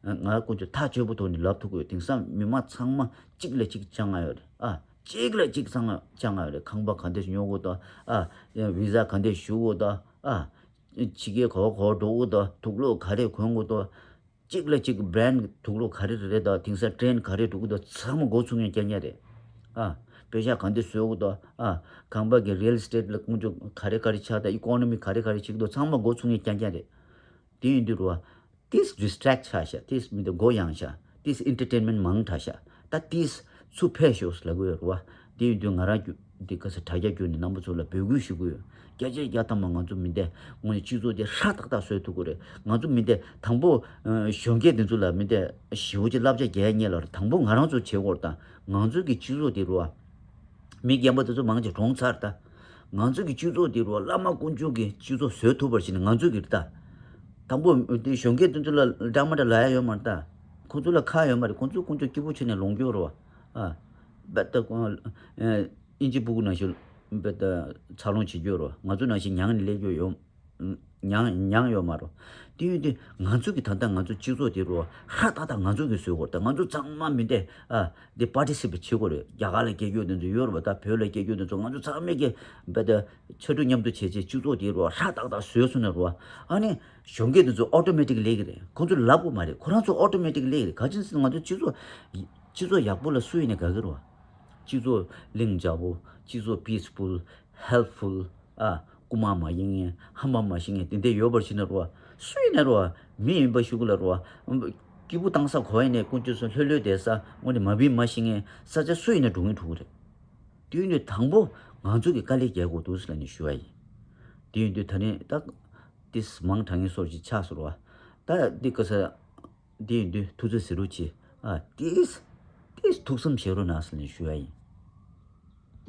ང་ཀུན་སྤྱོད་ཐག་ཆོད་པོ་ཐོག་ནས་ལབ་ཐུབ་ཀྱི་ཡོད། དེང་སང་མི་མང་ཚང་མ་གཅིག་ལ་གཅིག་སྤྱང་ང་ཡོད་རེད། ཨ་གཅིག་ལ་གཅིག་ཚང་མ་སྤྱང་ང་ཡོད་རེད། ཁང་པ་ག་འདྲས་ཉོ་དགོས་དང་། ཨ་བི་ཟ་ག་འདྲས་ཞུ་དགོས་དང་། ཨ་ཕྱི་རྒྱལ་ག་བ་ག་བ་འགྲོ་དགོས་དང་། དུག་སློག་ག་རེ་གོན་དགོས་དང་། གཅིག་ལ་གཅིག་བྷི་རེན་དུག་སློག་ག་རེ་རེད་དང་། དེང་སང་ཊེན་ག་རེ་འགྲོ་གི་འདུག་ཚང་མ་འགོ་ཚུགས་མཁན་རྐྱང་རྐྱང་རེད། ཨ་པེ་ཤག་ག་འདྲ་བཟོ་དགོས་དང་། ཨ་ཁང་པ་གི་རི་ཡལ་ཨེ་སི་ཊེཊ་ལ་ཀུན་སྤྱོད་ག་རེ་ག་རེ་ཆགས་དང་། ཨི་ཀོ་ནོ་མི་ག་རེ་ག་རེ་བྱེད་ཀྱི་འདུག་ཚང་མ་འགོ་ཚུགས་མཁན་རྐྱང་རྐྱང་རེད། དེ་ཡིན་དུས་རུ་བ། ཏིས་ཌིས་ཊེག་ཆགས་ཤག་ཏིས་མི་འདི་མགོ་ཡངས་ཤག་ཏིས་ཨེན་ཊར་ཊེན་མེན་མང་དྲགས་ཤག་ད་ཏིས་ཚུར་ཕེབས་ཤོག་ལབ་གི་ཡོད་རེད་བ། དེ་ཡིན་དུས་ང་རང་རྒྱུ་འདི་ག་ས་དྲ་རྒྱ་བརྒྱུད་ནས་རྣམ་པ་ཚོ་ལ་འབོད་སྐུལ་ཞུ་གི་ཡོད། རྒྱལ་གཅེས་རྒྱལ་དམ་པ་ང་ཚོ་མི་འདི་དངོས་གནས་སྤྱི་ཚོགས་འདི་ཧྲ་ཏག་ཏག་བཟོ་ཐུབ་ཀྱི་རེད། ང་ཚོ་མི་འདི་དང་པོ་གཞོན་སྐྱེས་འདི་ཚོ་ལ་མི་འདི་ཞེ་པོ་ཅིག་བསླབ་བྱ་རྒྱག་ཡ་ཉེ་ལ་རེད། དང་པོ་ང་རང་ཚོ་བྱེད་དགོས་རེད། ད་ང་ཚོ་གི་སྤྱི་ཚོགས་འདི་རུ་བ། མི་རྒན་པ་དེ་ཚོ་མང་ཆེ་གྲོངས་ཚར་ད། ང་ཚོ་གི་སྤྱི་ཚོགས་དེ་རུ་བླ་མ་དཀོན་མཆོག་གི་སྤྱི་ཚོགས་བཟོས་ཐུབ་པར་བྱས་ནས་ང་ཚོ་གི་རེད་ད། དང་པོ་དེ་གཞོན་སྐྱེས་དེ་ཚོ་ལ་འདྲ་མ་འདྲ་ལབ་ཡ་ཡོད་མ་རེད་ད། ཁོ་ཚོ་ལ་ཁག་ཡོད་མ་རེད། ཁོ་ཚོ་དཀོན་མཆོག་སྐྱིད་པོ་བྱས་ནས་ལོངས་སྤྱོད་རོགས། ཨ་བེ་ད་ཨིན་ཇི་ཕྲུ་གུ་ནང་བཞིན་བེ་ད་འཚར་ལོངས་བྱེད་རྒྱུ་རོགས། ང་ཚོ་ནང་བཞིན་མྱངས་ནས་སླེབས་རྒྱུ་ཡོད། མྱང་མྱང་ཡོད་མ་རོ། དེ་ཡོད་དུས་ང་ཚོ་གི་ད་ལྟ་ང་ཚོ་སྤྱི་ཚོགས་དེ་རུ་ཧྲ་ཏག་ཏག་ང་ཚོ་གི་བཟོས་དགོས་རེད། ད་ང་ཚོ་ཚང་མ་མི་འདས་ཨ་འདི་པར་ཊི་སི་པེཊ་བྱེད་དགོས་རེད། རྒྱ་གར་ལ་སྐྱེས་རྒྱུ་དེ་ཚོ་ཡོད་རེད་པ། ད་བོད་ལ་སྐྱེས་རྒྱུ་དེ་ཚོ་ང་ཚོ་ཚང་མས་ཀྱི་བེ་ད་ཕྱར་གྲུ་མཉམ་དུ་བྱས་བྱས་སྤྱི་ཚོགས་དེ་རུ་ཧྲ་ཏག་ཏག་བཟོས་སོང་ན་རུ་ཨ་ནི་གཞོན་སྐྱེས་དེ་ཚོ་ཨོ་ཊོ་མེ་ཊིག་སླེབས་ཀྱི་རེད། ཁོང་ཚོ་ལབ་དགོས་མ་རེད། ཁོ་རང་ཚོ་ཨོ་ཊོ་མེ་ཊིག་སླེབས་ཀྱི་རེད། ག་ཅི་ཟེར་ན་ང་ཚོ་སྤྱི་ཚོགས་སྤྱི་ཚོགས་ཡག་པོ་ལ་སུ་ཡིན་ནས་དགའ་གི་རེད་བ། སྤྱི་ཚོགས་ལྷིང་འཇགས་པོ། སྤྱི་ཚོགས་པིས་ཕུལ། ཧེལ་ཕུལ། ཨ། རྐུ་མ་མ་ཡིན་མཁན། ཧམ་པ་མ་ཤེས་མཁན་དེ་འདྲ་ཡོད་པར་ཤེས་ན་རོ། སུ་ཡིན་ན་རོ། མི་ཡིན་པ་ཞུ་གི་ལ་རོ། སྐྱིད་པོ་བཏང་ས་གོ་ཡིན་ནས་དཀོན་མཆོག་གསུམ་ལྷོད་ལྷོད་བསྡད་ས་དངོས་གནས་མ་བིན་མ་ཤེས་མཁན་ས་ཆ་སུ་ཡིན་ན་འགྲོ་མཁན་འགྲོ་གི་རེད། དེ་ཡིན་དུས་དང་པོ་ང་ཚོ་གི་དཀའ་ལས་རྒྱག་དགོས་འདུག་ཟེར་ལབ་ནས་ཞུ་བ་ཡིན། དེ་ཡིན་དུས་ད་ནི་ད་ཏིས་མང་དྲགས་མཁན་སོར་ཅིག་ཆགས་སོང་རོ། ད་འདི་ག་ས། དེ་ཡིན་དུས་ཐུགས་ཚོད་ཟེར་རོ་ཆེ། ཨ་ཏིས་ཏིས་ཐུགས་བསམ་བཞེས་རོ་ན་ཟེར་ནས་ཞུ་བ་ཡིན།